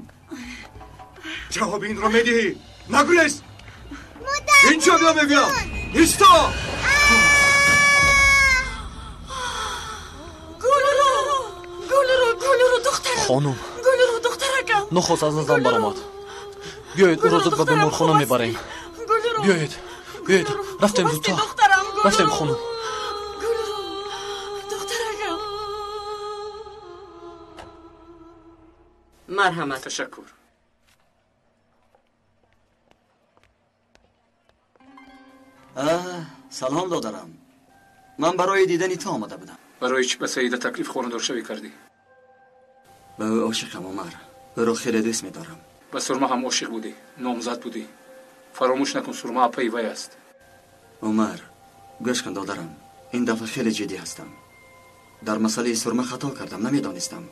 Ҷавоби инро медиҳӣ. Нагурез. Инҷо биё, мегӯям. Исто. Гулру, Гулру, Гулру, духтарам. Хонум. Гулру, духтаракам. Нохост аз назам баромад. Биёед, ӯро зуд ба беморхона мебарем. Биёед, биёед, рафтем зудтар. Рафтем, хонум. Гулру, духтаракам. Марҳамат. Ташаккур. Салом, додарам. Ман барои дидани ту омада будам. Барои чӣ ба Саида таклиф хонадоршавӣ кардӣ? Ба ӯ ошиқам, Умар. Ӯро хеле дӯст медорам. Ба Сурма ҳам ошиқ будӣ, номзад будӣ. Фаромӯш накун, Сурма апаи вай аст. Умар, гӯш кун, додарам. Ин дафъа хеле ҷиддӣ ҳастам. Дар масъалаи Сурма хато кардам, намедонистам.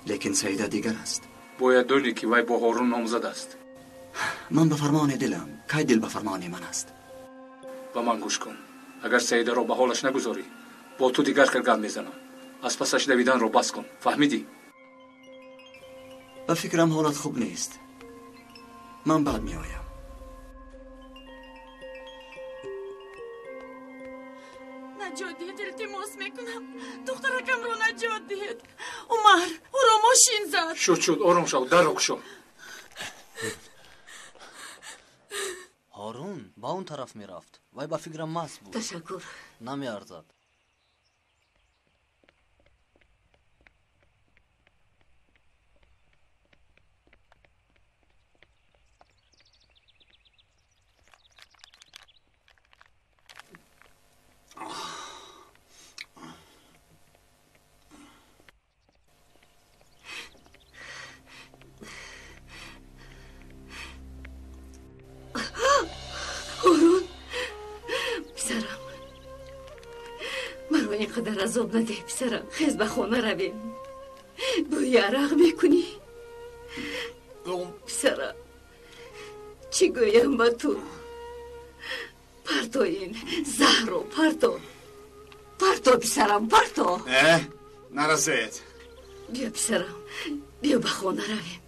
Лекин Саида дигар аст. Бояд донӣ, ки вай бо Ҳорун номзад аст. Ман ба фармони дилам. Кай дил ба фармони ман аст? Ба ман гӯш кун. Агар Саидаро ба ҳолаш нагузорӣ, бо ту дигар хел гап мезанам. Аз пасаш давиданро бас кун. Фаҳмидӣ? Ба фикрам ҳолат хуб нест. Ман баъд меоям. Наҷот диҳед, илтимос мекунам. Духтаракамро наҷот диҳед. Умар, ӯро мошин зад. Шуд, шуд, ором шав, дарро кушо. Ҳорун ба он тараф мерафт. Вай ба фикрам маст буд. Ташаккур. Намеарзад. Ҳорун, писарам, маро ин қадар азоб надеҳ, писарам. Хез, ба хона равем. Бӯи арақ мекунӣ. Писарам, чӣ гӯям ба ту? Парто ин заҳрро, парто. Парто, писарам, парто. Нарасед. Биё, писарам, биё ба хона равем.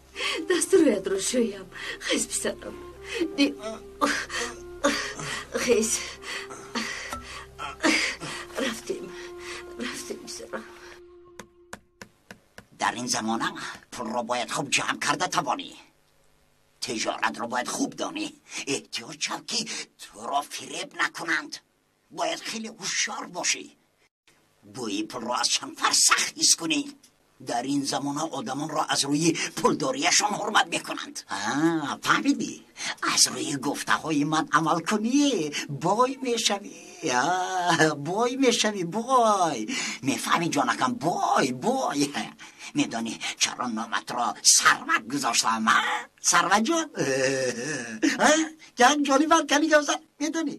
Дасту рӯятро шӯям. Хез, писарам. Хез. Рафтем, рафтем, писарам. Дар ин замона пулро бояд хуб ҷамъ карда тавонӣ. Тиҷоратро бояд хуб донӣ. Эҳтиёт шав, ки туро фиреб накунанд. Бояд хеле ҳушёр бошӣ. Бӯи пулро аз чанд фарсах ҳис кунӣ. Дар ин замона одамонро аз рӯи пулдориашон ҳурмат мекунанд. Фаҳмидӣ? Аз рӯи гуфтаҳои ман амал кунӣ, бой мешавӣ. Бой мешавӣ, бой. Мефаҳмӣ, ҷонакам, бой, бой. Медонӣ чаро номатро Сарват гузоштам? Сарватҷон? Ҷони ман, кани гавза, медонӣ?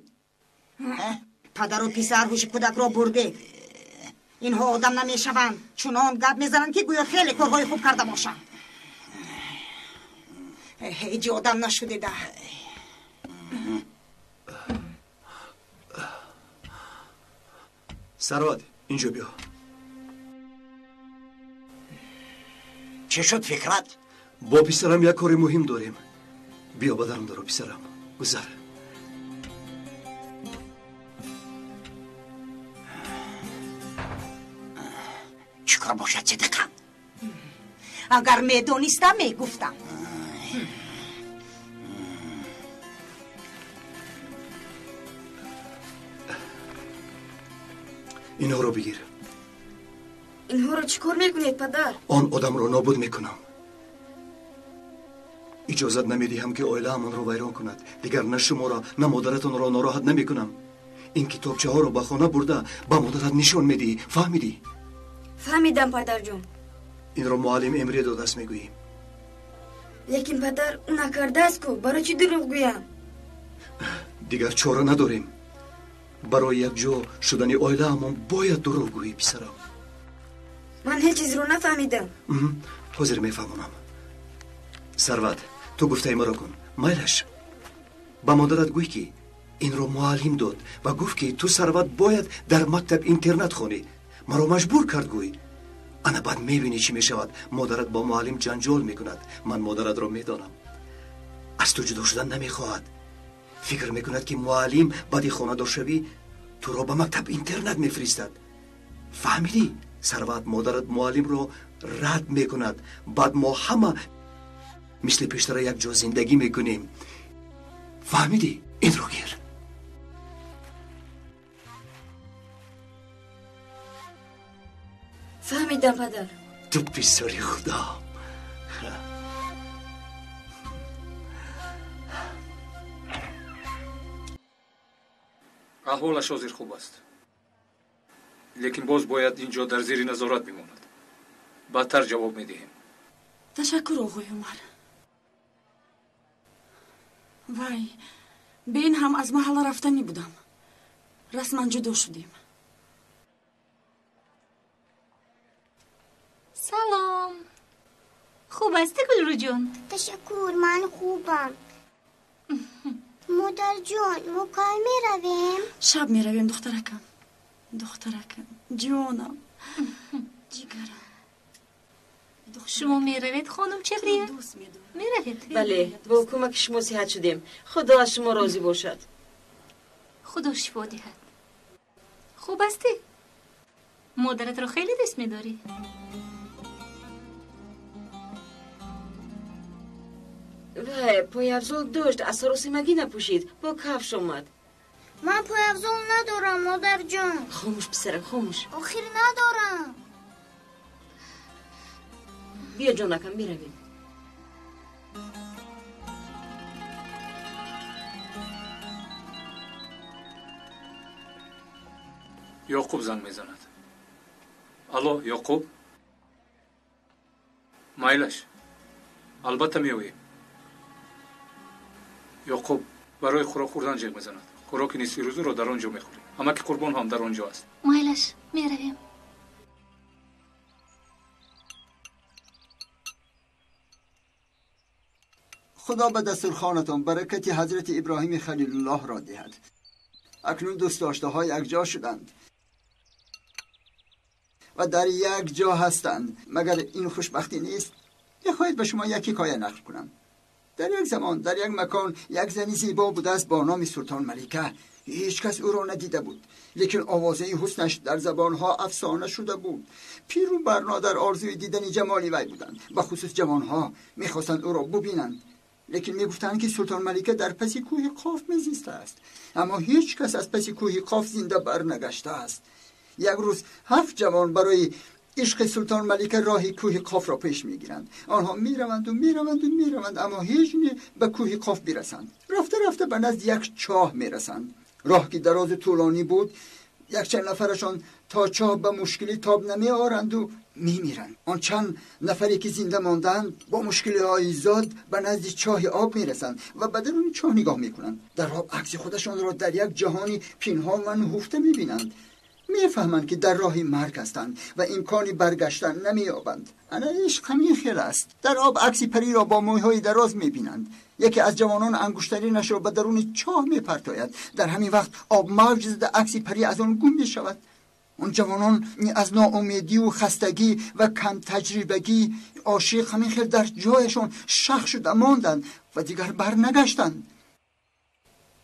Падару писар ҳуши кӯдакро бурдед. Инҳо одам намешаванд. Чунон гап мезананд, ки гӯё хеле корҳои хуб карда бошанд. Ҳеҷ одам нашудеда. Сарват, инҷо биё. Чӣ шуд фикрат? Бо писарам як кори муҳим дорем. Биё ба дарун даро, писарам. Гузар. Чӣ кор бошад, Сидиқа? Агар медонистам, мегуфтам. Инҳоро бигир. Инҳоро чӣ кор мекунед, падар? Он одамро нобуд мекунам. Иҷозат намедиҳам, ки оилаамонро вайрон кунад. Дигар на шуморо, на модаратонро нороҳат намекунам. Ин китобчаҳоро ба хона бурда ба модарат нишон медиҳӣ. Фаҳмидӣ? Фаҳмидам, падарҷон. Инро муаллим Эмре додааст, мегӯӣ. Лекин падар, ӯ накардааст ку, барои чӣ дурӯғ гӯям? Дигар чора надорем. Барои якҷо шудани оилаамон бояд дурӯғ гӯӣ, писарам. Ман ҳеҷ чизро нафаҳмидам. Ҳозир мефаҳмонам. Сарват, ту гуфтаи маро кун. Майлаш, ба модарат гӯй, ки инро муаллим дод ва гуфт, ки ту, Сарват, бояд дар мактаб интернат хонӣ. Маро маҷбур кард, гӯй. Ана баъд мебинӣ, чӣ мешавад. Модарат бо муаллим ҷанҷол мекунад. Ман модаратро медонам. Аз ту ҷудо шудан намехоҳад. Фикр мекунад, ки муаллим баъди хонадоршавӣ туро ба мактаб интернат мефиристад. Фаҳмидӣ, Сарват? Модарат муаллимро рад мекунад. Баъд мо ҳама мисли пештара якҷо зиндагӣ мекунем. Фаҳмидӣ? Инро гир. Фаҳмидам, падар. Ту писари худо. Аҳволаш ҳозир хуб аст, лекин боз бояд ин ҷо дар зери назорат бимонад. Баъдтар ҷавоб медиҳем. Ташаккур, оғои Умар. Вай, бе ин ҳам аз маҳалла рафтанӣ будам. Расман ҷудо шудем. Салом. Хуб ҳастӣ, Гулрӯҷон? Ташаккур, ман хубам. Модарҷон, мо кай меравем? Шаб меравем, духтаракам. Духтаракам, ҷонам, ҷигарам. Шумо меравед, хонум Чабрия? Меравед? Бале, бо кӯмаки шумо сиҳат шудем. Худо аз шумо розӣ бошад. Худо шифо диҳад. Хуб ҳастӣ? Модаратро хеле дӯст медорӣ? Вай, пойафзол дошт, аз саросимагӣ напӯшид, бо кафш омад. Ман пойафзол надорам, модарҷон. Хомӯш, писарам, хомӯш. Охир надорам. Биё, ҷонакам, меравем. Ёқуб занг мезанад. Алло, Ёқуб? Майлаш, албатта меоем. Ёқуб барои хӯрок хӯрдан ҷеғ мезанад. Хӯроки нисфирӯзиро дар он ҷо мехӯрем. Амаки Қурбон ҳам дар он ҷо аст. Майлаш, меравем. Худо ба дастурхонатон баракати ҳазрати Иброҳими Халилуллоҳро диҳад. Акнун дӯстдоштаҳо якҷо шуданд ва дар як ҷо ҳастанд. Магар ин хушбахтӣ нест? Мехоҳед ба шумо як ҳикоя нақл кунам? Дар як замон, дар як макон, як зани зебо будааст бо номи Султон Малика. Ҳеҷ кас ӯро надида буд, лекин овозаи ҳуснаш дар забонҳо афсона шуда буд. Пиру барно дар орзуи дидани ҷамоли вай буданд. Ба хусус ҷавонҳо мехостанд ӯро бубинанд, лекин мегуфтанд, ки Султон Малика дар паси кӯҳи Қоф мезистааст. Аммо ҳеҷ кас аз паси кӯҳи Қоф зинда барнагаштааст. Як рӯз ҳафт ҷавон барои ишқи Султон Малика роҳи кӯҳи Қофро пеш мегиранд. Онҳо мераванду мераванду мераванд, аммо ҳеҷ не ба кӯҳи Қоф бирасанд. Рафта рафта ба назди як чоҳ мерасанд. Роҳ ки дарозу тӯлонӣ буд, якчанд нафарашон то чоҳ ба мушкилӣ тоб намеоранду мемиранд. Он чанд нафаре ки зинда монданд, бо мушкилиҳои зод ба назди чоҳи об мерасанд ва ба даруни чоҳ нигоҳ мекунанд. Дар об акси худашонро дар як ҷаҳони пинҳон ва нуҳуфта мебинанд. Мефаҳманд, ки дар роҳи марг ҳастанд ва имкони баргаштан намеёбанд. Ана ишқ ҳамин хел аст. Дар об акси париро бо мӯйҳои дароз мебинанд. Яке аз ҷавонон ангуштаринашро ба даруни чоҳ мепартояд. Дар ҳамин вақт об мавҷ зада, акси парӣ аз он гум мешавад. Он ҷавонон аз ноумедӣ ва хастагӣ ва камтаҷрибагӣ ошиқ ҳамин хел дар ҷояшон шах шуда монданд ва дигар барнагаштанд.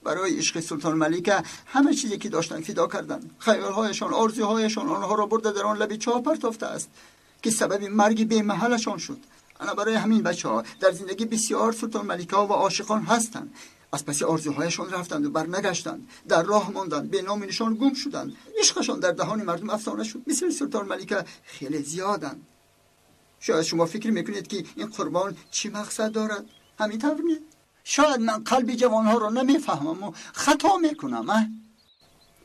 Барои ишқи Султон Малика ҳама чизе ки доштанд фидо карданд. Хаёлҳояшон, орзуҳояшон онҳоро бурда дар он лаби чоҳ партофтааст ки сабаби марги бемаҳалашон шуд. Ана барои ҳамин бачаҳо дар зиндагӣ бисёр Султон Маликаҳо ва ошиқон ҳастанд. Аз паси орзуҳояшон рафтанд ва барнагаштанд, дар роҳ монданд, бе ному нишон гум шуданд. Ишқашон дар даҳони мардум афсона шуд. Мисли Султон Малика хеле зиёданд. Шояд шумо фикр мекунед ки ин қурбон чӣ мақсад дорад? Ҳамин тавр не? Шояд ман қалби ҷавонҳоро намефаҳмам ва хато мекунам.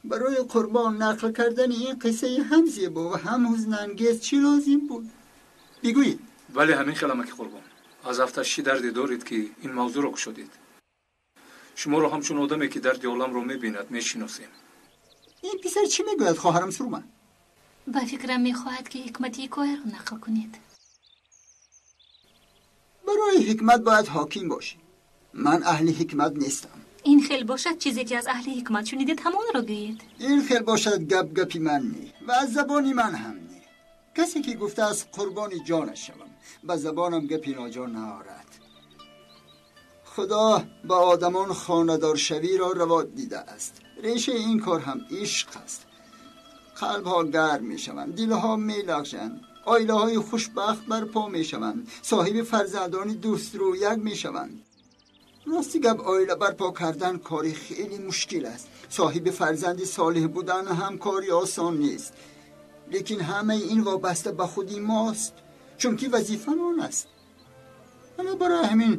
Барои қурбон нақл кардани ин қиссаи ҳам зебо ва ҳам ҳузнангез чӣ лозим буд? Бигӯед. Бале, ҳамин хел амаки қурбон. Аз афташ чӣ дарде доред ки ин мавзӯъро кушодед? Шуморо ҳамчун одаме ки дарди оламро мебинад мешиносем. Ин писар чӣ мегӯяд, хоҳарам Сурма? Ба фикрам мехоҳад ки ҳикмати ҳикояро нақл кунед. Барои ҳикмат бояд ҳоким бошӣ. Ман аҳли ҳикмат нестам. Ин хел бошад чизе ки аз аҳли ҳикмат шунидед ҳамонро гӯед. Ин хел бошад гап гапи ман не ва аз забони ман ҳам не. Касе ки гуфтааст қурбони ҷонаш шавам, ба забонам гапи ноҷо наорад. Худо ба одамон хонадоршавиро раво дидааст. Решаи ин кор ҳам ишқ аст. Қалбҳо гарм мешаванд, дилҳо мелағжанд, оилаҳои хушбахт барпо мешаванд, соҳиби фарзандони дӯстрӯяк мешаванд. Рости гап, оила барпо кардан кори хеле мушкил аст. Соҳиби фарзанди солеҳ будан ҳам кори осон нест. Лекин ҳамаи ин вобаста ба худи мост, чунки вазифамон аст. Ана барои ҳамин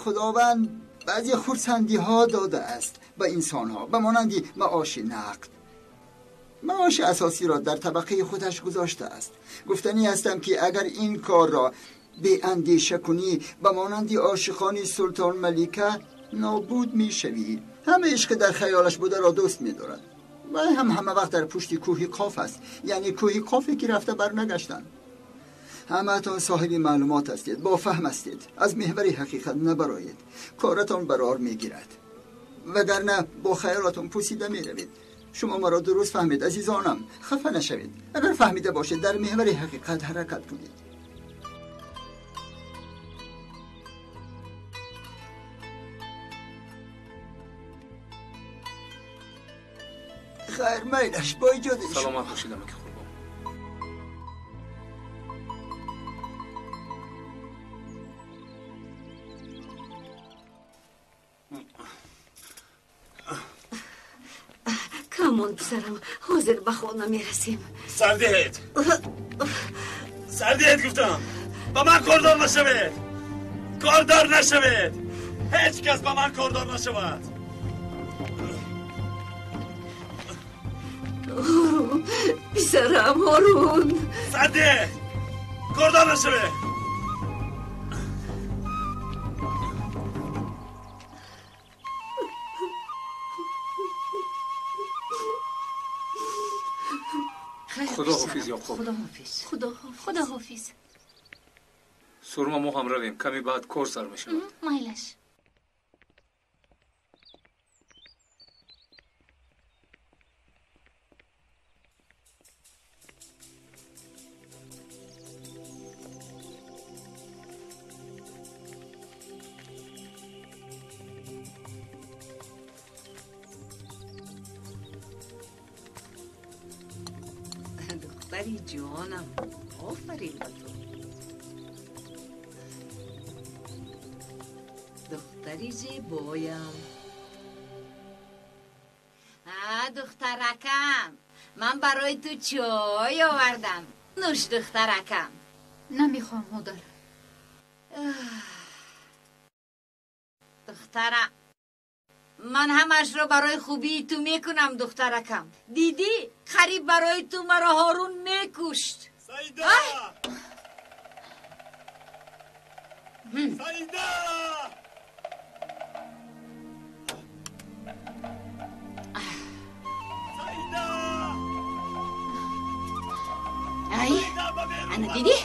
Худованд баъзе хурсандиҳо додааст ба инсонҳо, ба монанди маоши нақд. Маоши асосиро дар табақаи худаш гузоштааст. Гуфтанӣ ҳастам ки агар ин корро беандеша кунӣ, ба монанди ошиқони Султон Малика нобуд мешавӣ. Ҳама ишқи дар хаёлаш бударо дӯст медорад. Вай ҳам ҳама вақт дар пушти кӯҳи Қоф аст, яъне кӯҳи Қофе ки рафта барнагаштанд. Ҳамаатон соҳиби маълумот ҳастед, бофаҳм ҳастед. Аз меҳвари ҳақиқат набароед, коратон барор мегирад. Вагарна бо хаёлатон пусида меравед. Шумо маро дуруст фаҳмед, азизонам. Хафа нашавед. Агар фаҳмида бошед, дар меҳвари ҳақиқат ҳаракат кунед. Хайр, майлаш, бо иҷозаи шумо. Саломат бошед, амаки қурбон. Камон, писарам, ҳозир ба хона мерасем. Сардиҳед, сардиҳед гуфтам. Ба ман кордор нашавед, кордор нашавед. Ҳеҷ кас ба ман кордор нашавад. Ҳорун, писарам, Ҳорун. Сардиҳед, кордор нашавед. Худоҳофиз, Яқуб. Худоҳофиз. Худоҳофиз. Сурма, мо ҳам равем, каме баъд кор сар мешавад. Майлаш. Духтари ҷонам, офарин ба ту. Духтари зебоям. Духтаракам, ман барои ту чой овардам. Нӯш, духтаракам. Намехоҳам, модар. Духтарам, ман ҳамашро барои хубии ту мекунам, духтаракам. Дидӣ, қариб барои ту маро Ҳорун мекушт. Саида! Саида! Саида! Ай, ана дидӣ?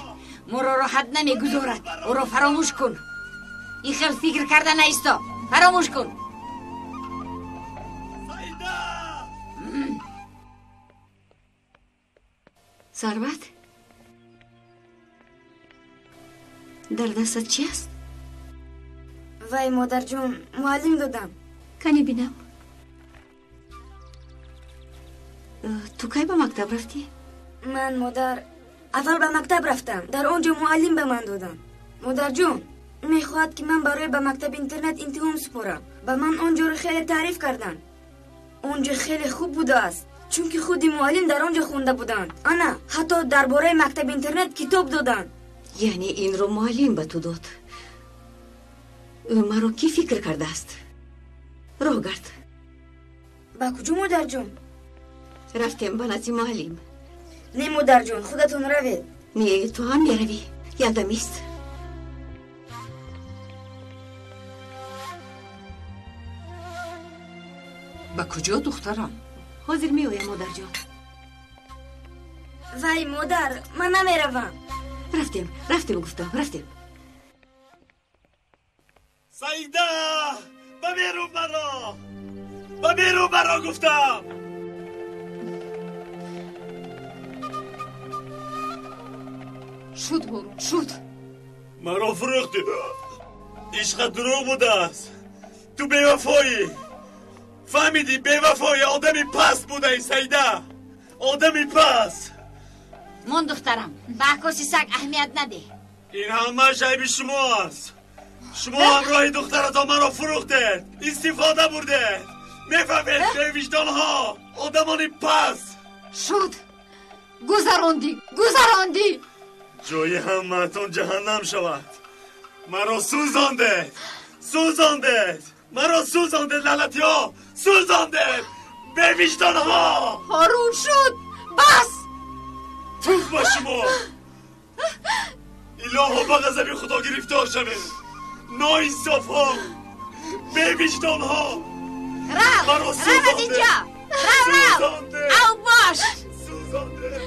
Моро роҳат намегузорад. Ӯро фаромӯш кун. Ин хел фикр карда наисто. Фаромӯш кун. Сарват, дар дастат чӣ аст? Вай, модарҷон, муаллим додам. Кани бинам. Ту кай ба мактаб рафтӣ? Ман, модар, аввал ба мактаб рафтам. Дар он ҷо муаллим ба ман додам. Модарҷон, мехоҳад, ки ман барои ба мактаби интернат имтиҳон супорам. Ба ман он ҷоро хеле таъриф карданд. Он ҷо хеле хуб будааст, чунки худи муаллим дар он ҷо хонда буданд. Ана, ҳатто дар бораи мактаби интернат китоб доданд. Яъне инро муаллим ба ту дод? Ӯ маро кӣ фикр кардааст? Роҳ гард. Ба куҷо, модарҷон? Рафтем ба назди муаллим. Не, модарҷон, худатон равед. Не, ту ҳам меравӣ. Ядам ист. Ба куҷо, духтарам? Ҳозир меоям, модарҷон. Вай, модар, ман намеравам. Рафтем, рафтем, гуфтам, рафтем. Саида, ба берун баро! Ба берун баро, гуфтам! Шуд, Ҳорун, шуд. Маро фурӯхтӣ. Ишқат дурӯғ будааст. Ту бевафоӣ. Фаҳмидӣ, бевафоӣ, одами паст будаӣ, Саида. Одами паст. Мон, духтарам, ба акоси саг аҳамият надеҳ. Ин ҳамааш айби шумо аст. Шумо ҳамроҳи духтаратон маро фурӯхтед, истифода бурдед. Мефаҳмед, бевиҷдонҳо, одамони паст. Шуд, гузарондӣ, гузарондӣ. Ҷои ҳамаатон ҷаҳаннам шавад. Маро сӯзондед, сӯзондед, маро сӯзондед, лаълатиҳо, сӯзондед, бевиҷдонҳо. Ҳорун, шуд, бас. Туф ба шумо. Илоҳо, ба ғазаби Худо гирифтор шавед. Ноинсофҳо, бевиҷдонҳо. Рав, рав аз инҷо, рав, рав, ав бош. Сӯзондед.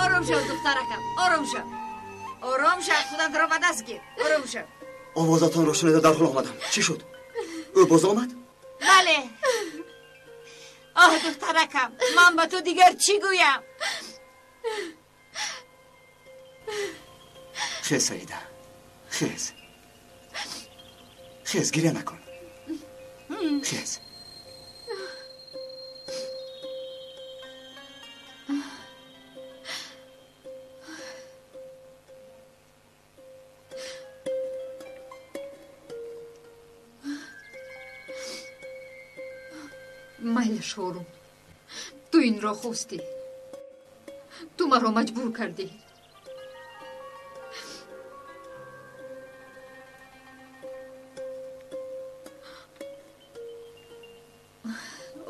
Ором шав, духтаракам, ором шав, ором шав, худатро ба даст гир, ором шав. Овозатонро шунида дарҳол омадам. Чӣ шуд? Ӯ боз омад? Бале. Оҳ, духтаракам, ман ба ту дигар чӣ гӯям? Хез, Саида, хез, хез, гиря накун, хез. Майлаш, Ҳорун, ту инро хостӣ, ту маро маҷбур кардӣ.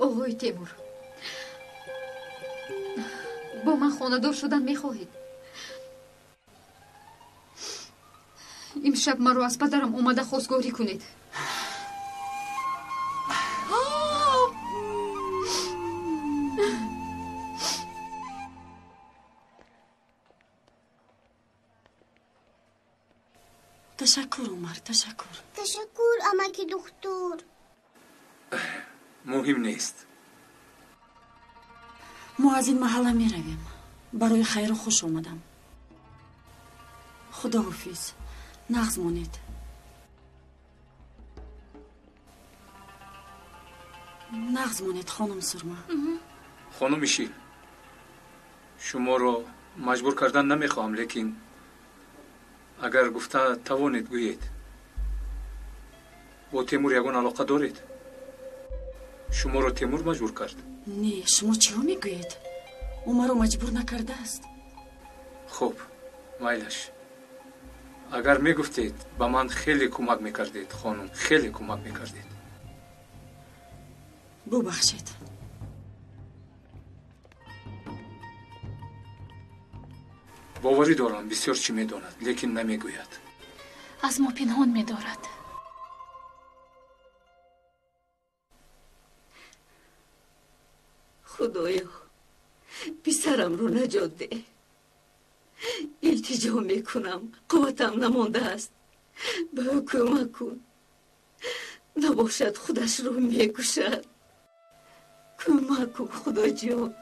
Оғои Темур, бо ман хонадор шудан мехоҳед? Имшаб маро аз падарам омада хостгорӣ кунед. Ташаккур, Умар, ташаккур. Ташаккур, амаки духтур. Муҳим нест. Мо аз ин маҳалла меравем. Барои хайру хуш омадам. Худоҳофиз, нағз монед. Нағз монед, хонум Сурма. Хонуми Шил, шуморо маҷбур кардан намехоҳам, лекин агар гуфта тавонед, гӯед. Бо Темур ягон алоқа доред? Шуморо Темур маҷбур кард? Не, шумо чиҳо мегӯед? Ӯ маро маҷбур накардааст. Хуб, майлаш. Агар мегуфтед, ба ман хеле кӯмак мекардед, хонум, хеле кӯмак мекардед. Бубахшед. Боварӣ дорам, бисёр чӣ медонад, лекин намегӯяд. Аз мо пинҳон медорад. Худоё, писарамро наҷот деҳ. Илтиҷо мекунам, қувватам намондааст. Ба ӯ кӯмак кун. Набошад, худашро мекушад. Кӯмак кун, Худоҷон.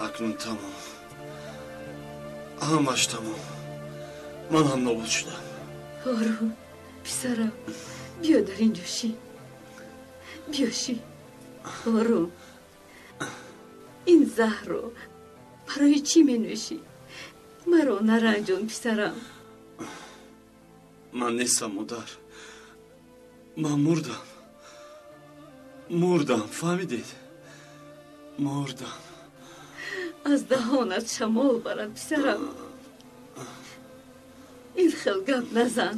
Акнун тамом, ҳамаш тамом. Ман ҳам нобуд шудам. Ҳорун, писарам, биё дар ин ҷо шин. Биё шин. Ҳорун, ин заҳрро барои чӣ менӯшӣ? Маро наранҷон, писарам. Ман нестам, модар. Ман мурдам. Мурдам, фаҳмидед? Мурдам. Аз даҳонат шамол барад, писарам. Ин хел гап назан.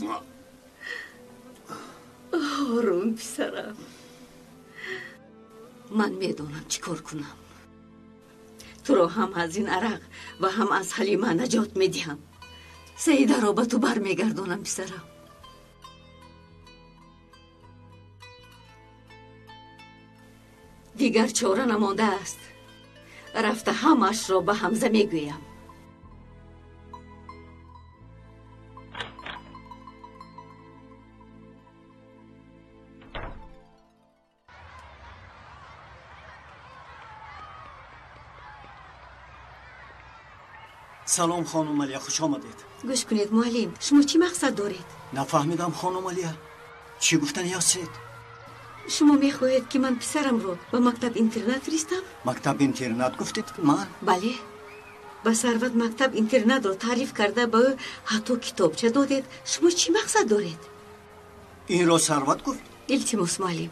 Ҳорун, писарам, ман медонам чӣ кор кунам. Туро ҳам аз ин арақ ва ҳам аз Ҳалима наҷот медиҳам. Саидаро ба ту бармегардонам, писарам. Дигар чора намондааст. Рафта ҳамаашро ба Ҳамза мегӯям. Салом, хонум Алия, хуш омадед. Гӯш кунед, муаллим, шумо чӣ мақсад доред? Нафаҳмидам, хонум Алия, чӣ гуфтани ҳастед? Шумо мехоҳед, ки ман писарамро ба мактаб интернат фиристам? Мактаб интернат гуфтед ман? Бале. Ба Сарват мактаб интернатро таъриф карда ба ӯ ҳатто китобча додед. Шумо чӣ мақсад доред? Инро Сарват гуфт? Илтимос, муаллим,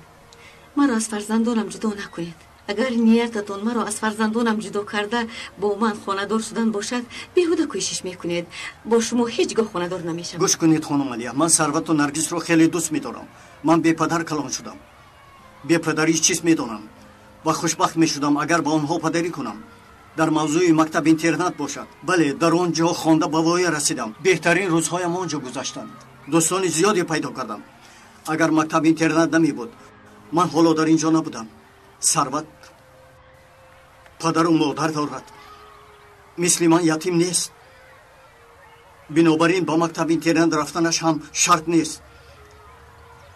маро аз фарзандонам ҷудо накунед. Агар ниятатон маро аз фарзандонам ҷудо карда бо ман хонадор шудан бошад, беҳуда кӯшиш мекунед. Бо шумо ҳеҷ гоҳ хонадор намешавам. Гӯш кунед, хонум Алия, ман Сарвату Наргисро хеле дӯст медорам. Ман бепадар калон шудам. Бепадарӣ чиз медонам ва хушбахт мешудам, агар ба онҳо падарӣ кунам. Дар мавзӯи мактаб интернат бошад. Бале, дар он ҷо хонда ба воя расидам. Беҳтарин рӯзҳоям он ҷо гузаштанд. Дӯстони зиёде пайдо кардам. Агар мактаб интернат намебуд, ман ҳоло дар ин ҷо набудам. Сарват падару модар дорад. Мисли ман ятим нест. Бинобар ин ба мактаб интернат рафтанаш ҳам шарт нест.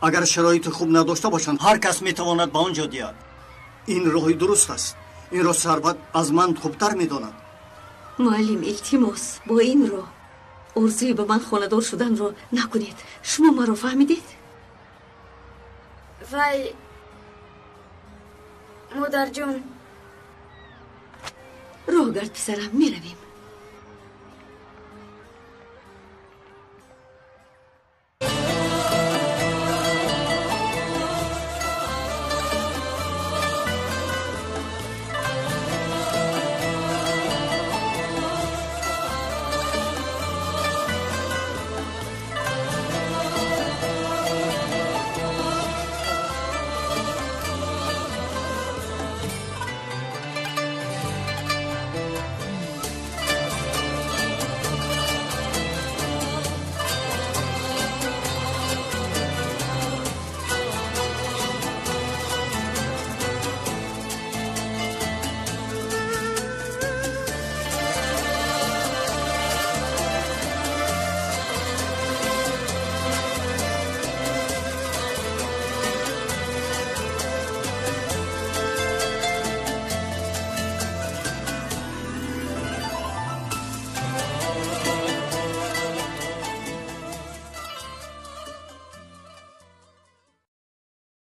Агар шароити хуб надошта бошанд, ҳар кас метавонад ба он ҷо диҳад. Ин роҳи дуруст аст. Инро Сарват аз ман хубтар медонад. Муаллим, илтимос, бо ин роҳ орзуи ба ман хонадор шуданро накунед. Шумо маро фаҳмидед? Вай, модарҷон. Роҳ гард, писарам, меравем.